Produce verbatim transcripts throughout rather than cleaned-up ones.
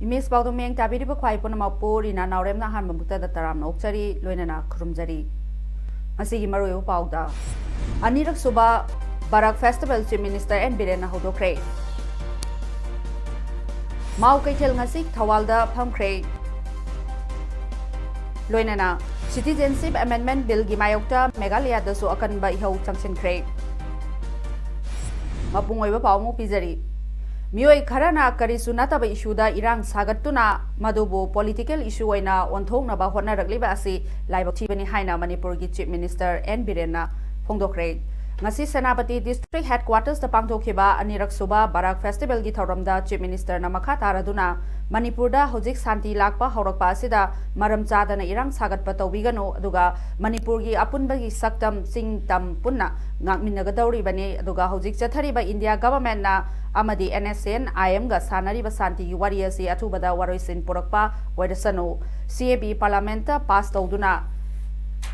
Image ꯄꯥꯎꯗꯝ ꯃꯤꯠꯌꯦꯡ ꯇꯥꯕꯤꯔꯤꯕ ꯈ꯭ꯋꯥꯏ ꯄꯨꯝꯅꯃꯛꯄꯨ ꯔꯤꯅꯥ ꯅꯥꯎꯔꯦꯝꯅ ꯑꯍꯥꯟꯕ ꯃꯛꯇꯗ ꯇꯔꯥꯝꯅ ꯑꯣꯛꯆꯔꯤ, ꯂꯣꯏꯅꯅ ꯈꯨꯔꯨꯝꯖꯔꯤ꯫ ꯉꯁꯤꯒꯤ ꯃꯔꯨꯑꯣꯏꯕ ꯄꯥꯎꯗ, ꯑꯅꯤꯔꯛꯁꯨꯕ ꯕꯔꯥꯛ ꯐꯦꯁꯇꯤꯚꯦꯜ ꯆꯤꯐ ꯃꯤꯅꯤꯁꯇꯔ ꯑꯦꯟ ꯕꯤꯔꯦꯟꯅ ꯍꯧꯗꯣꯛꯈ꯭ꯔꯦ꯫ ꯃꯥꯎ ꯀꯩꯊꯦꯜ ꯉꯁꯤ ꯊꯧꯕꯥꯜꯗ ꯐꯝꯈ꯭ꯔꯦ꯫ ꯂꯣꯏꯅꯅ ꯁꯤꯇꯤꯖꯦꯟꯁꯤꯞ ꯑꯦꯃꯦꯟꯗꯃꯦꯟꯠ ꯕꯤꯜꯒꯤ ꯃꯥꯌꯣꯛꯇ ꯃꯦꯘꯥꯂꯌꯥꯗꯁꯨ ꯑꯀꯟꯕ ꯏꯍꯧ ꯆꯪꯁꯤꯟꯈ꯭ꯔꯦ꯫ ꯃꯄꯨꯡ ꯑꯣꯏꯕ ꯄꯥꯎ ꯑꯃꯨꯛ ꯄꯤꯖꯔꯤ꯫ ꯃꯤꯑꯣꯏ ꯈꯔꯅ ꯀꯔꯤꯁꯨ ꯅꯠꯇꯕ ꯏꯁꯨꯗ ꯏꯔꯥꯡ ꯁꯥꯒꯠꯇꯨꯅ ꯃꯗꯨꯕꯨ ꯄꯣꯂꯤꯇꯤꯀꯦꯜ ꯏꯁꯨ ꯑꯣꯏꯅ ꯑꯣꯟꯊꯣꯛꯅꯕ ꯍꯣꯠꯅꯔꯛꯂꯤꯕ ꯑꯁꯤ ꯂꯥꯏꯕꯛ ꯊꯤꯕꯅꯤ ꯍꯥꯏꯅ ꯃꯅꯤꯄꯨꯔꯒꯤ ꯆꯤꯐ ꯃꯤꯅꯤꯁꯇꯔ ꯑꯦꯟ ꯕꯤꯔꯦꯟꯅ ꯐꯣꯡꯗꯣꯛꯈ꯭ꯔꯦ꯫ ꯉꯁꯤ ꯁꯦꯅꯥꯄꯇꯤ ꯗꯤꯁꯇ꯭ꯔꯤꯛ ꯍꯦꯗꯀ꯭ꯋꯥꯇꯔꯁꯇ ꯄꯥꯡꯊꯣꯛꯈꯤꯕ ꯑꯅꯤꯔꯛꯁꯨꯕ ꯕꯔꯥꯛ ꯐꯦꯁꯇꯤꯚꯦꯜꯒꯤ ꯊꯧꯔꯝꯗ ꯆꯤꯐ ꯃꯤꯅꯤꯁꯇꯔꯅ ꯃꯈꯥ ꯇꯥꯔꯗꯨꯅ ꯃꯅꯤꯄꯨꯔꯗ ꯍꯧꯖꯤꯛ ꯁꯥꯟꯇꯤ ꯂꯥꯛꯄ ꯍꯧꯔꯛꯄ ꯑꯁꯤꯗ ꯃꯔꯝ ꯆꯥꯗꯅ ꯏꯔꯥꯡ ꯁꯥꯒꯠꯄ ꯇꯧꯕꯤꯒꯅꯨ, ꯑꯗꯨꯒ ꯃꯅꯤꯄꯨꯔꯒꯤ ꯑꯄꯨꯟꯕꯒꯤ ꯁꯛꯇꯝ ꯆꯤꯡ ꯇꯝ ꯄꯨꯟꯅ ꯉꯥꯛꯃꯤꯟꯅꯒꯗꯧꯔꯤꯕꯅꯤ, ꯑꯗꯨꯒ ꯍꯧꯖꯤꯛ ꯆꯠꯊꯔꯤꯕ ꯏꯟꯗꯤꯌꯥ ꯒꯚꯔꯟꯃꯦꯟꯠꯅ ꯑꯃꯗꯤ ꯑꯦꯟ ꯑꯦꯁ ꯑꯦꯟ ꯑꯥꯏ ꯑꯦꯝꯒ ꯁꯥꯟꯅꯔꯤꯕ ꯁꯥꯟꯇꯤꯒꯤ ꯋꯥꯔꯤ ꯑꯁꯤ ꯑꯊꯨꯕꯗ ꯋꯥꯔꯣꯏꯁꯤꯟ ꯄꯨꯔꯛꯄ ꯑꯣꯏꯔꯁꯅꯨ꯫ ꯁꯤ ꯑꯦ ꯕꯤ ꯄꯥꯔꯂꯥꯃꯦꯟꯠꯇ ꯄꯥꯁ ꯇꯧꯗꯨꯅ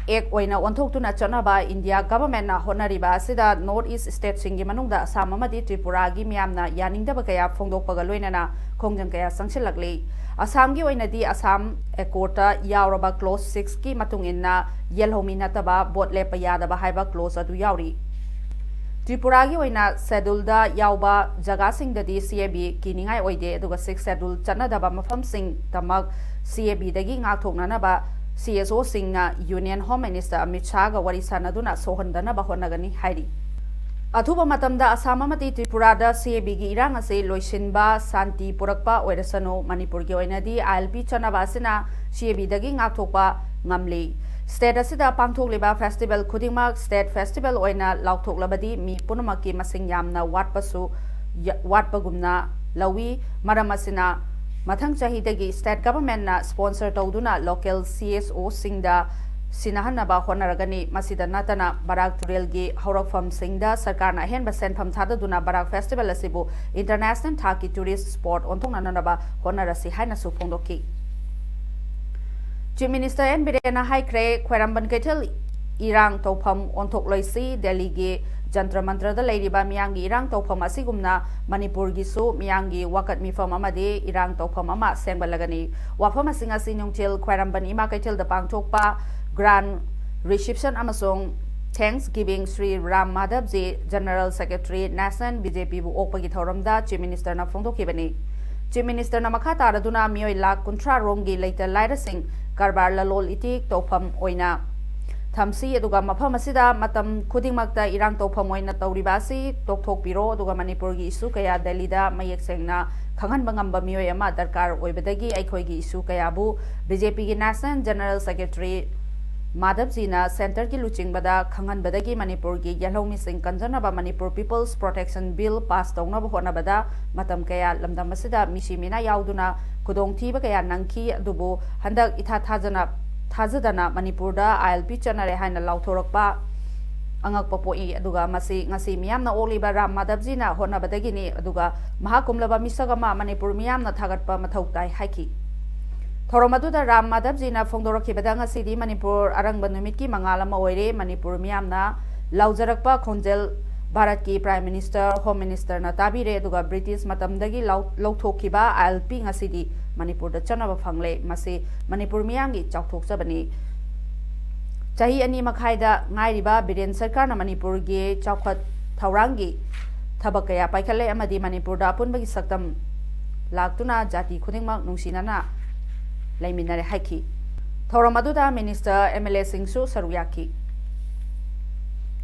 ꯑꯦꯛ ꯑꯣꯏꯅ ꯑꯣꯟꯊꯣꯛꯇꯨꯅ ꯆꯠꯅꯕ ꯏꯟꯗꯤꯌꯥ ꯒꯚꯔꯟꯃꯦꯟꯠꯅ ꯍꯣꯠꯅꯔꯤꯕ ꯑꯁꯤꯗ ꯅꯣꯔꯠ ꯏꯁ ꯁ꯭ꯇꯦꯠꯁꯤꯡꯒꯤ ꯃꯅꯨꯡꯗ ꯑꯁꯥꯝ ꯑꯃꯗꯤ ꯇ꯭ꯔꯤꯄꯨꯔꯥꯒꯤ ꯃꯤꯌꯥꯝꯅ ꯌꯥꯅꯤꯡꯗꯕ ꯀꯌꯥ ꯐꯣꯡꯗꯣꯛꯄꯒ ꯂꯣꯏꯅꯅ ꯈꯣꯡꯖꯪ ꯀꯌꯥ ꯆꯪꯁꯤꯜꯂꯛꯂꯤ꯫ ꯑꯁꯥꯝꯒꯤ ꯑꯣꯏꯅꯗꯤ ꯑꯁꯥꯝ ꯑꯦꯀꯣꯔꯗꯇ ꯌꯥꯎꯔꯕ ꯀ꯭ꯂꯣꯖ ꯁꯤꯛꯁꯀꯤ ꯃꯇꯨꯡ ꯏꯟꯅ ꯌꯦꯜꯍꯧꯃꯤ ꯅꯠꯇꯕ ꯚꯣꯠ ꯂꯦꯞꯄ ꯌꯥꯗꯕ ꯍꯥꯏꯕ ꯀ꯭ꯂꯣꯖ ꯑꯗꯨ ꯌꯥꯎꯔꯤ꯫ ꯇ꯭ꯔꯤꯄꯨꯔꯥꯒꯤ ꯑꯣꯏꯅ ꯁꯦꯗꯨꯜꯗ ꯌꯥꯎꯕ ꯖꯒꯥꯁꯤꯡꯗꯗꯤ ꯁꯤ ꯑꯦ ꯕꯤ ꯀꯤꯅꯤꯡꯉꯥꯏ ꯑꯣꯏꯗꯦ, ꯑꯗꯨꯒ ꯁꯤꯛꯁ ꯁꯦꯗꯨꯜ ꯆꯠꯅꯗꯕ ꯃꯐꯝꯁꯤꯡꯗꯃꯛ ꯁꯤ ꯑꯦ ꯕꯤꯗꯒꯤ ꯉꯥꯛꯊꯣꯛꯅꯅꯕ ꯁꯤ ꯑꯦꯁ ꯑꯣꯁꯤꯡꯅ ꯌꯨꯅꯤꯌꯟ ꯍꯣꯝ ꯃꯤꯅꯤꯁꯇꯔ ꯑꯃꯤꯠ ꯁꯥꯍꯒ ꯋꯥꯔꯤ ꯁꯥꯟꯅꯗꯨꯅ ꯁꯣꯛꯍꯟꯗꯅꯕ ꯍꯣꯠꯅꯒꯅꯤ ꯍꯥꯏꯔꯤ꯫ ꯑꯊꯨꯕ ꯃꯇꯝꯗ ꯑꯁꯥꯝ ꯑꯃꯗꯤ ꯇ꯭ꯔꯤꯄꯨꯔꯥꯗ ꯁꯤ ꯑꯦ ꯕꯤꯒꯤ ꯏꯔꯥꯡ ꯑꯁꯤ ꯂꯣꯏꯁꯤꯟꯕ, ꯁꯥꯟꯇꯤ ꯄꯨꯔꯛꯄ ꯑꯣꯏꯔꯁꯅꯨ, ꯃꯅꯤꯄꯨꯔꯒꯤ ꯑꯣꯏꯅꯗꯤ ꯑꯥꯏ ꯑꯦꯜ ꯄꯤ ꯆꯠꯅꯕ ꯑꯁꯤꯅ ꯁꯤ ꯑꯦ ꯕꯤꯗꯒꯤ ꯉꯥꯛꯊꯣꯛꯄ ꯉꯝꯂꯤ꯫ ꯁ꯭ꯇꯦꯠ ꯑꯁꯤꯗ ꯄꯥꯡꯊꯣꯛꯂꯤꯕ ꯐꯦꯁꯇꯤꯚꯦꯜ ꯈꯨꯗꯤꯡꯃꯛ ꯁ꯭ꯇꯦꯠ ꯐꯦꯁꯇꯤꯚꯦꯜ ꯑꯣꯏꯅ ꯂꯥꯎꯊꯣꯛꯂꯕꯗꯤ ꯃꯤ ꯄꯨꯝꯅꯃꯛꯀꯤ ꯃꯁꯤꯡ ꯌꯥꯝꯅ ꯋꯥꯠꯄꯁꯨ ꯌ-, ꯋꯥꯠꯄꯒꯨꯝꯅ ꯂꯧꯏ꯫ ꯃꯔꯝ ꯑꯁꯤꯅ ꯃꯊꯪ ꯆꯍꯤꯗꯒꯤ state government ꯅ sponsor ꯇꯧꯗꯨꯅ local C S O ꯁꯤꯡꯗ ꯁꯤꯟꯅꯍꯟꯅꯕ ꯍꯣꯠꯅꯔꯒꯅꯤ꯫ ꯃꯁꯤꯗ ꯅꯠꯇꯅ ꯕꯔꯥꯛ ꯇꯨꯔꯦꯜꯒꯤ ꯍꯧꯔꯛꯐꯝꯁꯤꯡꯗ ꯁꯔꯀꯥꯔꯅ ꯑꯍꯦꯟꯕ ꯁꯦꯟꯐꯝ ꯊꯥꯗꯗꯨꯅ ꯕꯔꯥꯛ festival ꯑꯁꯤꯕꯨ international ꯊꯥꯛꯀꯤ tourist spot ꯑꯣꯟꯊꯣꯛꯅꯅꯕ ꯍꯣꯠꯅꯔꯁꯤ ꯍꯥꯏꯅꯁꯨ ꯐꯣꯡꯗꯣꯛꯈꯤ꯫ Chief Minister N ꯕꯤꯔꯦꯟꯅ ꯍꯥꯏꯈ꯭ꯔꯦ, ꯈ꯭ꯋꯥꯏꯔꯝꯕꯟ ꯀꯩꯊꯦꯜ ꯏꯔꯥꯡ ꯇꯧꯐꯝ ꯑꯣꯟꯊꯣꯛꯂꯣꯏꯁꯤ꯫ ꯗꯦꯜꯂꯤꯒꯤ ꯖꯟꯇ꯭ꯔ ꯃꯟꯇ꯭ꯔꯗ ꯂꯩꯔꯤꯕ ꯃꯤꯌꯥꯝꯒꯤ ꯏꯔꯥꯡ ꯇꯧꯐꯝ ꯑꯁꯤꯒꯨꯝꯅ ꯃꯅꯤꯄꯨꯔꯒꯤꯁꯨ ꯃꯤꯌꯥꯝꯒꯤ ꯋꯥꯀꯠ ꯃꯤꯐꯝ ꯑꯃꯗꯤ ꯏꯔꯥꯡ ꯇꯧꯐꯝ ꯑꯃ ꯁꯦꯝꯒꯠꯂꯒꯅꯤ꯫ ꯋꯥꯐꯝ ꯑꯁꯤꯡ ꯑꯁꯤ ꯅꯨꯡꯊꯤꯜ ꯈ꯭ꯋꯥꯏꯔꯝꯕꯟ ꯏꯃꯥ ꯀꯩꯊꯦꯜꯗ ꯄꯥꯡꯊꯣꯛꯄ grand reception ꯑꯃꯁꯨꯡ Thanksgiving Shri Ram ꯃꯥꯙꯕꯖꯤ, General Secretary, National B J P ꯕꯨ ꯑꯣꯛꯄꯒꯤ ꯊꯧꯔꯝꯗ Chief Minister ꯅ ꯐꯣꯡꯗꯣꯛꯈꯤꯕꯅꯤ꯫ Chief Minister ꯅ ꯃꯈꯥ ꯇꯥꯔꯗꯨꯅ ꯃꯤꯑꯣꯏ ꯂꯥꯈ ꯀꯨꯟꯊ꯭ꯔꯥ ꯔꯣꯝꯒꯤ ꯂꯩꯇ ꯂꯥꯏꯔꯁꯤꯡ ꯀꯔꯕꯥꯔ ꯂꯂꯣꯟ ꯏꯇꯤꯛ ꯇꯧꯐꯝ ꯑꯣꯏꯅ ꯊꯝꯁꯤ, ꯑꯗꯨꯒ ꯃꯐꯝ ꯑꯁꯤꯗ ꯃꯇꯝ ꯈꯨꯗꯤꯡꯃꯛꯇ ꯏꯔꯥꯡ ꯇꯧꯐꯝ ꯑꯣꯏꯅ ꯇꯧꯔꯤꯕ ꯑꯁꯤ ꯇꯣꯛꯊꯣꯛꯄꯤꯔꯣ, ꯑꯗꯨꯒ ꯃꯅꯤꯄꯨꯔꯒꯤ issue ꯀꯌꯥ ꯗꯦꯜꯂꯤꯗ ꯃꯌꯦꯛ ꯁꯦꯡꯅ ꯈꯪꯍꯟꯕ ꯉꯝꯕ ꯃꯤꯑꯣꯏ ꯑꯃ ꯗꯔꯀꯥꯔ ꯑꯣꯏꯕꯗꯒꯤ ꯑꯩꯈꯣꯏꯒꯤ issue ꯀꯌꯥꯕꯨ B J P ꯒꯤ National General Secretary ꯃꯥꯙꯕꯖꯤꯅ centre ꯒꯤ ꯂꯨꯆꯤꯡꯕꯗ ꯈꯪꯍꯟꯕꯗꯒꯤ ꯃꯅꯤꯄꯨꯔꯒꯤ ꯌꯦꯜꯍꯧꯃꯤꯁꯤꯡ ꯀꯟꯖꯅꯕ Manipur People's Protection Bill pass ꯇꯧꯅꯕ ꯍꯣꯠꯅꯕꯗ ꯃꯇꯝ ꯀꯌꯥ ꯂꯝꯗꯝ ꯑꯁꯤꯗ ꯃꯤꯁꯤ ꯃꯤꯅꯥ ꯌꯥꯎꯗꯨꯅ ꯈꯨꯗꯣꯡꯊꯤꯕ ꯀꯌꯥ ꯅꯪꯈꯤ꯫ ꯑꯗꯨꯕꯨ ꯍꯟꯗꯛ ꯏꯊꯥ ꯊꯥꯖꯅ, ꯊꯥꯖꯗꯅ ꯃꯅꯤꯄꯨꯔꯗ I L P ꯆꯠꯅꯔꯦ ꯍꯥꯏꯅ ꯂꯥꯎꯊꯣꯔꯛꯄ ꯑꯉꯛꯄ ꯄꯣꯛꯏ꯫ ꯑꯗꯨꯒ ꯃꯁꯤ ꯉꯁꯤ ꯃꯤꯌꯥꯝꯅ ꯑꯣꯛꯂꯤꯕ ꯔꯥꯝ ꯃꯥꯙꯕꯖꯤꯅ ꯍꯣꯠꯅꯕꯗꯒꯤꯅꯤ꯫ ꯑꯗꯨꯒ ꯃꯍꯥꯛ ꯀꯨꯝꯂꯕ ꯃꯤꯁꯛ ꯑꯃ ꯃꯅꯤꯄꯨꯔ ꯃꯤꯌꯥꯝꯅ ꯊꯥꯒꯠꯄ ꯃꯊꯧ ꯇꯥꯏ ꯍꯥꯏꯈꯤ꯫ ꯊꯧꯔꯝ ꯑꯗꯨꯗ ꯔꯥꯝ ꯃꯥꯙꯕꯖꯤꯅ ꯐꯣꯡꯗꯣꯔꯛꯈꯤꯕꯗ ꯉꯁꯤꯗꯤ ꯃꯅꯤꯄꯨꯔ ꯑꯔꯪꯕ ꯅꯨꯃꯤꯠꯀꯤ ꯃꯉꯥꯜ ꯑꯃ ꯑꯣꯏꯔꯦ꯫ ꯃꯅꯤꯄꯨꯔ ꯃꯤꯌꯥꯝꯅ ꯂꯥꯎꯖꯔꯛꯄ ꯈꯣꯟꯖꯦꯜ ꯚꯥꯔꯠꯀꯤ Prime Minister, Home Minister ꯅ ꯇꯥꯕꯤꯔꯦ, ꯑꯗꯨꯒ British ꯃꯇꯝꯗꯒꯤ ꯂꯧ-, ꯂꯧꯊꯣꯛꯈꯤꯕ I L P ꯉꯁꯤꯗꯤ ꯃꯅꯤꯄꯨꯔꯗ ꯆꯠꯅꯕ ꯐꯪꯂꯦ꯫ ꯃꯁꯤ ꯃꯅꯤꯄꯨꯔ ꯃꯤꯌꯥꯝꯒꯤ ꯆꯥꯎꯊꯣꯛꯆꯕꯅꯤ꯫ ꯆꯍꯤ ꯑꯅꯤ ꯃꯈꯥꯏꯗ ꯉꯥꯏꯔꯤꯕ ꯕꯤꯔꯦꯟ ꯁꯔꯀꯥꯔꯅ ꯃꯅꯤꯄꯨꯔꯒꯤ ꯆꯥꯎꯈꯠ ꯊꯧꯔꯥꯡꯒꯤ ꯊꯕꯛ ꯀꯌꯥ ꯄꯥꯏꯈꯠꯂꯦ ꯑꯃꯗꯤ ꯃꯅꯤꯄꯨꯔꯗ ꯑꯄꯨꯟꯕꯒꯤ ꯁꯛꯇꯝ ꯂꯥꯛꯇꯨꯅ ꯖꯥꯇꯤ ꯈꯨꯗꯤꯡꯃꯛ ꯅꯨꯡꯁꯤꯅꯅ ꯂꯩꯃꯤꯟꯅꯔꯦ ꯍꯥꯏꯈꯤ꯫ ꯊꯧꯔꯝ ꯑꯗꯨꯗ Minister, M L A ꯁꯤꯡꯁꯨ ꯁꯔꯨꯛ ꯌꯥꯈꯤ꯫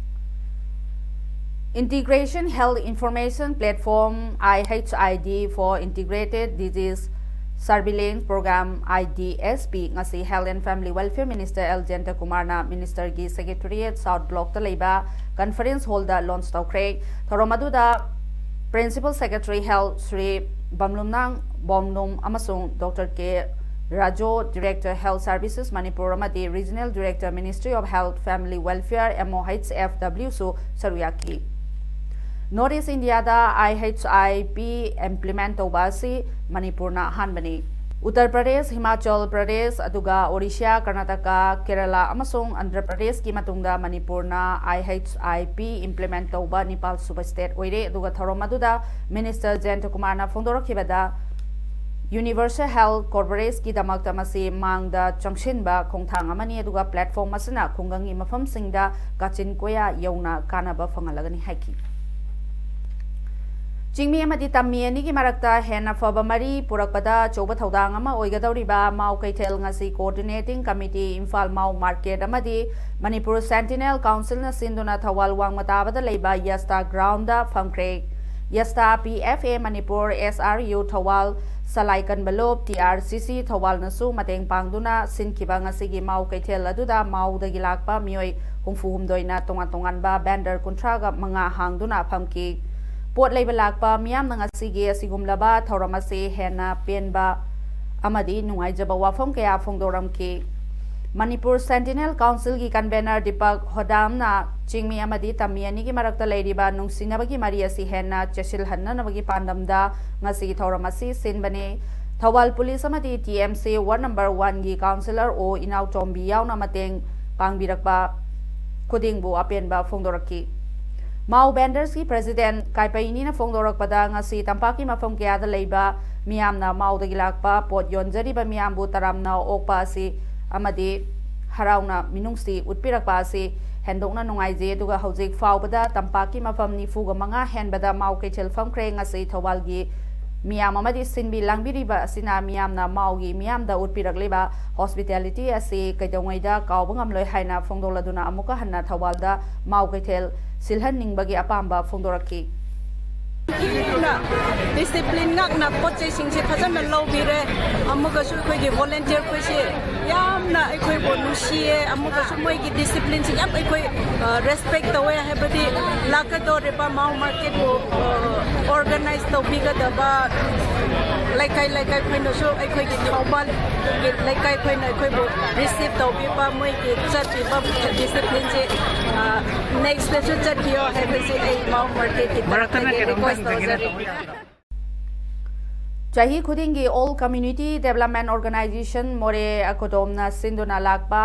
Integration Health Information Platform, I H I D, for Integrated Disease Surveillance Program, I D S P, ꯉꯁꯤ Health and Family Welfare Minister L Jayantakumarꯅ Minister ꯒꯤ Secretariat South Block ꯇ ꯂꯩꯕ Conference Hall ꯗ launch ꯇꯧꯈ꯭ꯔꯦ꯫ ꯊꯧꯔꯝ ꯑꯗꯨꯗ Principal Secretary Health Shri Bamlumnang Bomlum ꯑꯃꯁꯨꯡ Doctor K Rajo, Director Health Services Manipur ꯑꯃꯗꯤ Regional Director, Ministry of Health, Family Welfare, M O H F W ꯁꯨ ꯁꯔꯨꯛ ꯌꯥꯈꯤ꯫ North East India the I H I P implement ꯇꯧꯕ ꯑꯁꯤ ꯃꯅꯤꯄꯨꯔꯅ ꯑꯍꯥꯟꯕꯅꯤ꯫ ꯎꯠꯇꯔ ꯄ꯭ꯔꯗꯦꯁ, ꯍꯤꯃꯥꯆꯜ ꯄ꯭ꯔꯗꯦꯁ, ꯑꯗꯨꯒ ꯑꯣꯔꯤꯁꯥ, ꯀꯔꯅꯥꯇꯀꯥ, ꯀꯦꯔꯂꯥ ꯑꯃꯁꯨꯡ ꯑꯟꯙ꯭ꯔ ꯄ꯭ꯔꯗꯦꯁꯀꯤ ꯃꯇꯨꯡꯗ ꯃꯅꯤꯄꯨꯔꯅ I H I P implement ꯇꯧꯕ ꯅꯤꯄꯥꯜ ꯁꯨꯕ state ꯑꯣꯏꯔꯦ꯫ ꯑꯗꯨꯒ ꯊꯧꯔꯝ ꯑꯗꯨꯗ Minister ꯖꯌꯟꯇ ꯀꯨꯃꯥꯔꯅ ꯐꯣꯡꯗꯣꯔꯛꯈꯤꯕꯗ, Universal Health Coverage ꯀꯤꯗꯃꯛꯇ ꯃꯁꯤ ꯃꯥꯡꯗ ꯆꯪꯁꯤꯟꯕ ꯈꯣꯡꯊꯥꯡ ꯑꯃꯅꯤ, ꯑꯗꯨꯒ platform ꯑꯁꯤꯅ ꯈꯨꯡꯒꯪꯒꯤ ꯃꯐꯝꯁꯤꯡꯗ ꯀꯥꯆꯤꯟ ꯀꯣꯌꯥ ꯌꯧꯅ ꯀꯥꯟꯅꯕ ꯐꯪꯍꯜꯂꯒꯅꯤ ꯍꯥꯏꯈꯤ꯫ ꯆꯤꯡꯃꯤ ꯑꯃꯗꯤ ꯇꯝꯃꯤ ꯑꯅꯤꯒꯤ ꯃꯔꯛꯇ ꯍꯦꯟꯅ ꯐꯕ ꯃꯔꯤ ꯄꯨꯔꯛꯄꯗ ꯑꯆꯧꯕ ꯊꯧꯗꯥꯡ ꯑꯃ ꯑꯣꯏꯒꯗꯧꯔꯤꯕ ꯃꯥꯎ ꯀꯩꯊꯦꯜ ꯉꯁꯤ Coordinating Committee, ꯏꯝꯐꯥꯜ ꯃꯥꯎ Market ꯑꯃꯗꯤ Manipur Centennial Council ꯅ ꯁꯤꯟꯗꯨꯅ ꯊꯧꯕꯥꯜ ꯋꯥꯡꯃ ꯇꯥꯕꯗ ꯂꯩꯕ ꯌꯁꯇꯥ ground the ꯐꯝꯈ꯭ꯔꯦ꯫ ꯌꯁꯇꯥ P F A Manipur, S R U Thoubal, ꯁꯂꯥꯏ ꯀꯟꯕ ꯂꯨꯞ, T R C C ꯊꯧꯕꯥꯜꯅꯁꯨ ꯃꯇꯦꯡ ꯄꯥꯡꯗꯨꯅ ꯁꯤꯟꯈꯤꯕ ꯉꯁꯤꯒꯤ ꯃꯥꯎ ꯀꯩꯊꯦꯜ ꯑꯗꯨꯗ ꯃꯥꯎꯗꯒꯤ ꯂꯥꯛꯄ ꯃꯤꯑꯣꯏ ꯍꯨꯝꯐꯨ ꯍꯨꯝꯗꯣꯏꯅ ꯇꯣꯉꯥꯟ ꯇꯣꯉꯥꯟꯕ vendor ꯀꯨꯟꯊ꯭ꯔꯥꯒ ꯃꯉꯥ ꯍꯥꯡꯗꯨꯅ ꯐꯝꯈꯤ꯫ ꯄꯣꯠ ꯂꯩꯕ ꯂꯥꯛꯄ ꯃꯤꯌꯥꯝꯅ ꯉꯁꯤꯒꯤ ꯑꯁꯤꯒꯨꯝꯂꯕ ꯊꯧꯔꯝ ꯑꯁꯤ ꯍꯦꯟꯅ ꯄꯦꯟꯕ ꯑꯃꯗꯤ ꯅꯨꯡꯉꯥꯏꯖꯕ ꯋꯥꯐꯝ ꯀꯌꯥ ꯐꯣꯡꯗꯣꯔꯝꯈꯤ꯫ Manipur Centennial Council ꯒꯤ convener ꯗꯤꯄꯛ ꯍꯣꯗꯥꯝꯅ ꯆꯤꯡꯃꯤ ꯑꯃꯗꯤ ꯇꯝꯃꯤ ꯑꯅꯤꯒꯤ ꯃꯔꯛꯇ ꯂꯩꯔꯤꯕ ꯅꯨꯡꯁꯤꯅꯕꯒꯤ ꯃꯔꯤ ꯑꯁꯤ ꯍꯦꯟꯅ ꯆꯦꯠꯁꯤꯜꯍꯟꯅꯅꯕꯒꯤ ꯄꯥꯟꯗꯝꯗ ꯉꯁꯤꯒꯤ ꯊꯧꯔꯝ ꯑꯁꯤ ꯁꯤꯟꯕꯅꯤ꯫ ꯊꯧꯕꯥꯜ ꯄꯨꯂꯤꯁ ꯑꯃꯗꯤ T M C ward number one ꯒꯤ councillor ꯑꯣ ꯏꯅꯥꯎꯇꯣꯝꯕꯤ ꯌꯥꯎꯅ ꯃꯇꯦꯡ ꯄꯥꯡꯕꯤꯔꯛꯄ ꯈꯨꯗꯤꯡꯕꯨ ꯑꯄꯦꯟꯕ ꯐꯣꯡꯗꯣꯔꯛꯈꯤ꯫ ꯃꯥꯎ vendors ꯀꯤ president ꯀꯥꯏꯄꯩꯅꯤꯅ ꯐꯣꯡꯗꯣꯔꯛꯄꯗ, ꯉꯁꯤ ꯇꯝꯄꯥꯛꯀꯤ ꯃꯐꯝ ꯀꯌꯥꯗ ꯂꯩꯕ ꯃꯤꯌꯥꯝꯅ ꯃꯥꯎꯗꯒꯤ ꯂꯥꯛꯄ ꯄꯣꯠ ꯌꯣꯟꯖꯔꯤꯕ ꯃꯤꯌꯥꯝꯕꯨ ꯇꯔꯥꯝꯅ ꯑꯣꯛꯄ ꯑꯁꯤ ꯑꯃꯗꯤ ꯍꯔꯥꯎꯅ ꯃꯤꯅꯨꯡꯁꯤ ꯎꯠꯄꯤꯔꯛꯄ ꯑꯁꯤ ꯍꯦꯟꯗꯣꯛꯅ ꯅꯨꯡꯉꯥꯏꯖꯩ꯫ ꯑꯗꯨꯒ ꯍꯧꯖꯤꯛ ꯐꯥꯎꯕꯗ ꯇꯝꯄꯥꯛꯀꯤ ꯃꯐꯝ ꯅꯤꯐꯨꯒ ꯃꯉꯥ ꯍꯦꯟꯕꯗ ꯃꯥꯎ ꯀꯩꯊꯦꯜ ꯐꯝꯈ꯭ꯔꯦ꯫ ꯉꯁꯤ ꯊꯧꯕꯥꯜꯒꯤ ꯃꯤꯌꯥꯝ ꯑꯃꯗꯤ ꯁꯤꯟꯕꯤ ꯂꯥꯡꯕꯤꯔꯤꯕ ꯑꯁꯤꯅ ꯃꯤꯌꯥꯝꯅ ꯃꯥꯎꯒꯤ ꯃꯤꯌꯥꯝꯗ ꯎꯠꯄꯤꯔꯛꯂꯤꯕ hospitality ꯑꯁꯤ ꯀꯩꯗꯧꯉꯩꯗ ꯀꯥꯎꯕ ꯉꯝꯂꯣꯏ ꯍꯥꯏꯅ ꯐꯣꯡꯗꯣꯛꯂꯗꯨꯅ ꯑꯃꯨꯛꯀ ꯍꯟꯅ ꯊꯧꯕꯥꯜꯗ ꯃꯥꯎ ꯀꯩꯊꯦꯜ ꯁꯤꯜꯍꯟꯅꯤꯡꯕꯒꯤ ꯑꯄꯥꯝꯕ ꯐꯣꯡꯗꯣꯔꯛꯈꯤ꯫ ꯗꯤꯁꯤꯄ꯭ꯂꯤꯟ ꯉꯥꯛꯅ ꯄꯣꯠ ꯆꯩꯁꯤꯡꯁꯦ ꯐꯖꯅ ꯂꯧꯕꯤꯔꯦ꯫ ꯑꯃꯨꯛꯀꯁꯨ ꯑꯩꯈꯣꯏꯒꯤ ꯚꯣꯂꯟꯇꯤꯌꯔ ꯈꯣꯏꯁꯦ ꯌꯥꯝꯅ ꯑꯩꯈꯣꯏꯕꯨ ꯅꯨꯡꯁꯤꯌꯦ꯫ ꯑꯃꯨꯛꯀꯁꯨ ꯃꯣꯏꯒꯤ ꯗꯤꯁꯤꯄ꯭ꯂꯤꯟꯁꯦ ꯌꯥꯝ ꯑꯩꯈꯣꯏ ꯔꯦꯁꯄꯦꯛ ꯇꯧꯋꯦ꯫ ꯍꯥꯏꯕꯗꯤ ꯂꯥꯛꯀꯗꯧꯔꯤꯕ ꯃꯥꯎ ꯃꯥꯔꯀꯦꯠꯄꯨ ꯑꯣꯔꯒꯅꯥꯏꯖ ꯇꯧꯕꯤꯒꯗꯕ ꯂꯩꯀꯥꯏ ꯂꯩꯀꯥꯏ ꯈꯣꯏꯅꯁꯨ, ꯑꯩꯈꯣꯏꯒꯤ ꯊꯧꯕꯥꯜꯒꯤ ꯂꯩꯀꯥꯏ ꯈꯣꯏꯅ ꯑꯩꯈꯣꯏꯕꯨ ꯔꯤꯁꯤꯞ ꯇꯧꯕꯤꯕ, ꯃꯣꯏꯒꯤ ꯆꯠꯄꯤꯕ ꯗꯤꯁꯤꯄ꯭ꯂꯤꯟꯁꯦ ꯅꯦꯛꯁꯇꯁꯨ ꯆꯠꯄꯤꯌꯣ ꯍꯥꯏꯕꯁꯤ ꯑꯩ ꯃꯥꯎ ꯃꯥꯔꯀꯦꯠꯀꯤ ꯃꯔꯛꯇ ꯇꯔꯐꯇꯒꯤ ꯀꯩꯅꯣꯝꯇ ꯔꯤꯀ꯭ꯋꯦꯁ ꯍꯪꯖꯒꯦꯅ ꯇꯧꯖꯔꯤ꯫ ꯇꯧꯕꯤꯔꯛꯑꯣ꯫ ꯆꯍꯤ ꯈꯨꯗꯤꯡꯒꯤ All Community Development Organization ꯃꯣꯔꯦ ꯑꯦꯀꯣꯗꯣꯝꯅ ꯁꯤꯟꯗꯨꯅ ꯂꯥꯛꯄ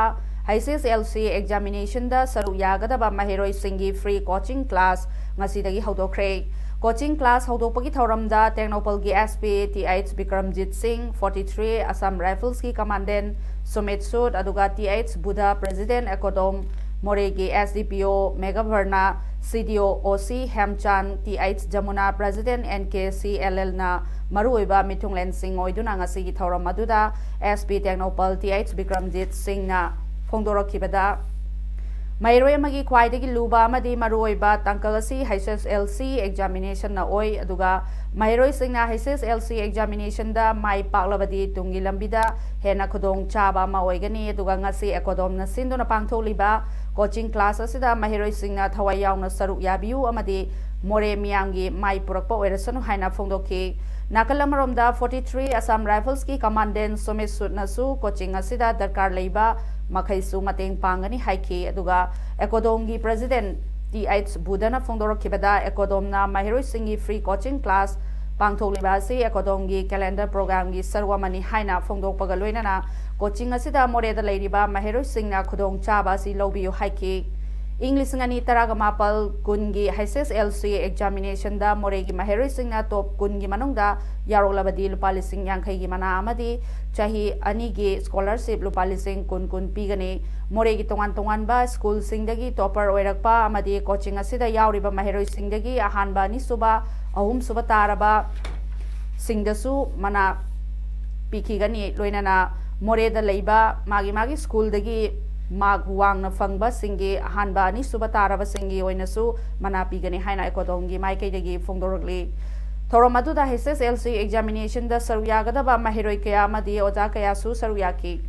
H S L C examination ꯗ ꯁꯔꯨꯛ ꯌꯥꯒꯗꯕ ꯃꯍꯩꯔꯣꯏꯁꯤꯡꯒꯤ free coaching class ꯉꯁꯤꯗꯒꯤ ꯍꯧꯗꯣꯛꯈ꯭ꯔꯦ꯫ Coaching class ꯍꯧꯗꯣꯛꯄꯒꯤ ꯊꯧꯔꯝꯗ ꯇꯦꯡꯅꯧꯄꯜꯒꯤ S P Th Bikramjit Singh, forty three Assam Rifles ꯀꯤ Commandant ꯁꯨꯃꯤꯠ ꯁꯨꯠ, ꯑꯗꯨꯒ Th Buddha, President ꯑꯦꯀꯣꯗꯣꯝ ꯃꯣꯔꯦꯒꯤ S D P O ꯃꯦꯘꯥꯚꯔꯅ, C D O O C ꯍꯦꯝꯆꯥꯟ, Th Jamuna, President N K C L L ꯅ ꯃꯔꯨꯑꯣꯏꯕ ꯃꯤꯊꯨꯡꯂꯦꯟꯁꯤꯡ ꯑꯣꯏꯗꯨꯅ ꯉꯁꯤꯒꯤ ꯊꯧꯔꯝ ꯑꯗꯨꯗ S P Tengnoupal Th Bikramjit Singh ꯅ ꯐꯣꯡꯗꯣꯔꯛꯈꯤꯕꯗ, ꯃꯍꯩꯔꯣꯏ ꯑꯃꯒꯤ ꯈ꯭ꯋꯥꯏꯗꯒꯤ ꯂꯨꯕ ꯑꯃꯗꯤ ꯃꯔꯨꯑꯣꯏꯕ ꯇꯥꯡꯀꯛ ꯑꯁꯤ H S L C examination ꯅ ꯑꯣꯏ, ꯑꯗꯨꯒ ꯃꯍꯩꯔꯣꯏꯁꯤꯡꯅ H S L C examination ꯗ ꯃꯥꯏ ꯄꯥꯛꯂꯕꯗꯤ ꯇꯨꯡꯒꯤ ꯂꯝꯕꯤꯗ ꯍꯦꯟꯅ ꯈꯨꯗꯣꯡ ꯆꯥꯕ ꯑꯃ ꯑꯣꯏꯒꯅꯤ꯫ ꯑꯗꯨꯒ ꯉꯁꯤ ꯑꯦꯀꯣꯗꯣꯝꯅ ꯁꯤꯟꯗꯨꯅ ꯄꯥꯡꯊꯣꯛꯂꯤꯕ coaching class ꯑꯁꯤꯗ ꯃꯍꯩꯔꯣꯏꯁꯤꯡꯅ ꯊꯋꯥꯏ ꯌꯥꯎꯅ ꯁꯔꯨꯛ ꯌꯥꯕꯤꯌꯨ ꯑꯃꯗꯤ ꯃꯣꯔꯦ ꯃꯤꯌꯥꯝꯒꯤ ꯃꯥꯏ ꯄꯨꯔꯛꯄ ꯑꯣꯏꯔꯁꯅꯨ ꯍꯥꯏꯅ ꯐꯣꯡꯗꯣꯛꯈꯤ꯫ ꯅꯥꯀꯜ ꯑꯃꯔꯣꯝꯗ forty three Assam Rifles ꯀꯤ Commandant ꯁꯣꯃꯦꯁ ꯁꯨꯠꯅꯁꯨ coaching ꯑꯁꯤꯗ ꯗꯔꯀꯥꯔ ꯂꯩꯕ ꯃꯈꯩꯁꯨ ꯃꯇꯦꯡ ꯄꯥꯡꯒꯅꯤ ꯍꯥꯏꯈꯤ꯫ ꯑꯗꯨꯒ ꯑꯦꯀꯣꯗꯣꯝꯒꯤ President Th ꯕꯨꯙꯅ ꯐꯣꯡꯗꯣꯔꯛꯈꯤꯕꯗ, ꯑꯦꯀꯣꯗꯣꯝꯅ ꯃꯍꯩꯔꯣꯏꯁꯤꯡꯒꯤ free coaching class ꯄꯥꯡꯊꯣꯛꯂꯤꯕ ꯑꯁꯤ ꯑꯦꯀꯣꯗꯣꯝꯒꯤ calendar program ꯒꯤ ꯁꯔꯨꯛ ꯑꯃꯅꯤ ꯍꯥꯏꯅ ꯐꯣꯡꯗꯣꯛꯄꯒ ꯂꯣꯏꯅꯅ coaching ꯑꯁꯤꯗ ꯃꯣꯔꯦꯗ ꯂꯩꯔꯤꯕ ꯃꯍꯩꯔꯣꯏꯁꯤꯡꯅ ꯈꯨꯗꯣꯡꯆꯥꯕ ꯑꯁꯤ ꯂꯧꯕꯤꯌꯨ ꯍꯥꯏꯈꯤ꯫ ꯏꯪ ꯂꯤꯁꯤꯡ ꯑꯅꯤ ꯇꯔꯥꯒ ꯃꯥꯄꯜ ꯀꯨꯟꯒꯤ H S L C examination ꯗ ꯃꯣꯔꯦꯒꯤ ꯃꯍꯩꯔꯣꯏꯁꯤꯡꯅ top ꯀꯨꯟꯒꯤ ꯃꯅꯨꯡꯗ ꯌꯥꯎꯔꯛꯂꯕꯗꯤ ꯂꯨꯄꯥ ꯂꯤꯁꯤꯡ ꯌꯥꯡꯈꯩꯒꯤ ꯃꯅꯥ ꯑꯃꯗꯤ ꯆꯍꯤ ꯑꯅꯤꯒꯤ scholarship ꯂꯨꯄꯥ ꯂꯤꯁꯤꯡ ꯀꯨꯟ ꯀꯨꯟ ꯄꯤꯒꯅꯤ꯫ ꯃꯣꯔꯦꯒꯤ ꯇꯣꯉꯥꯟ ꯇꯣꯉꯥꯟꯕ school ꯁꯤꯡꯗꯒꯤ topper ꯑꯣꯏꯔꯛꯄ ꯑꯃꯗꯤ coaching ꯑꯁꯤꯗ ꯌꯥꯎꯔꯤꯕ ꯃꯍꯩꯔꯣꯏꯁꯤꯡꯗꯒꯤ ꯑꯍꯥꯟꯕ, ꯑꯅꯤꯁꯨꯕ, ꯑꯍꯨꯝꯁꯨꯕ ꯇꯥꯔꯕ ꯁꯤꯡꯗꯁꯨ ꯃꯅꯥ ꯄꯤꯈꯤꯒꯅꯤ꯫ ꯂꯣꯏꯅꯅ ꯃꯣꯔꯦꯗ ꯂꯩꯕ ꯃꯥꯒꯤ ꯃꯥꯒꯤ school ꯗꯒꯤ mark ꯋꯥꯡꯅ ꯐꯪꯕꯁꯤꯡꯒꯤ ꯑꯍꯥꯟꯕ, ꯑꯅꯤꯁꯨꯕ ꯇꯥꯔꯕꯁꯤꯡꯒꯤ ꯑꯣꯏꯅꯁꯨ ꯃꯅꯥ ꯄꯤꯒꯅꯤ ꯍꯥꯏꯅ ꯑꯦꯀꯣꯗꯣꯝꯒꯤ ꯃꯥꯏꯀꯩꯗꯒꯤ ꯐꯣꯡꯗꯣꯔꯛꯂꯤ꯫ ꯊꯧꯔꯝ ꯑꯗꯨꯗ H S L C examination ꯗ ꯁꯔꯨꯛ ꯌꯥꯒꯗꯕ ꯃꯍꯩꯔꯣꯏ ꯀꯌꯥ ꯑꯃꯗꯤ ꯑꯣꯖꯥ ꯀꯌꯥꯁꯨ ꯁꯔꯨꯛ ꯌꯥꯈꯤ꯫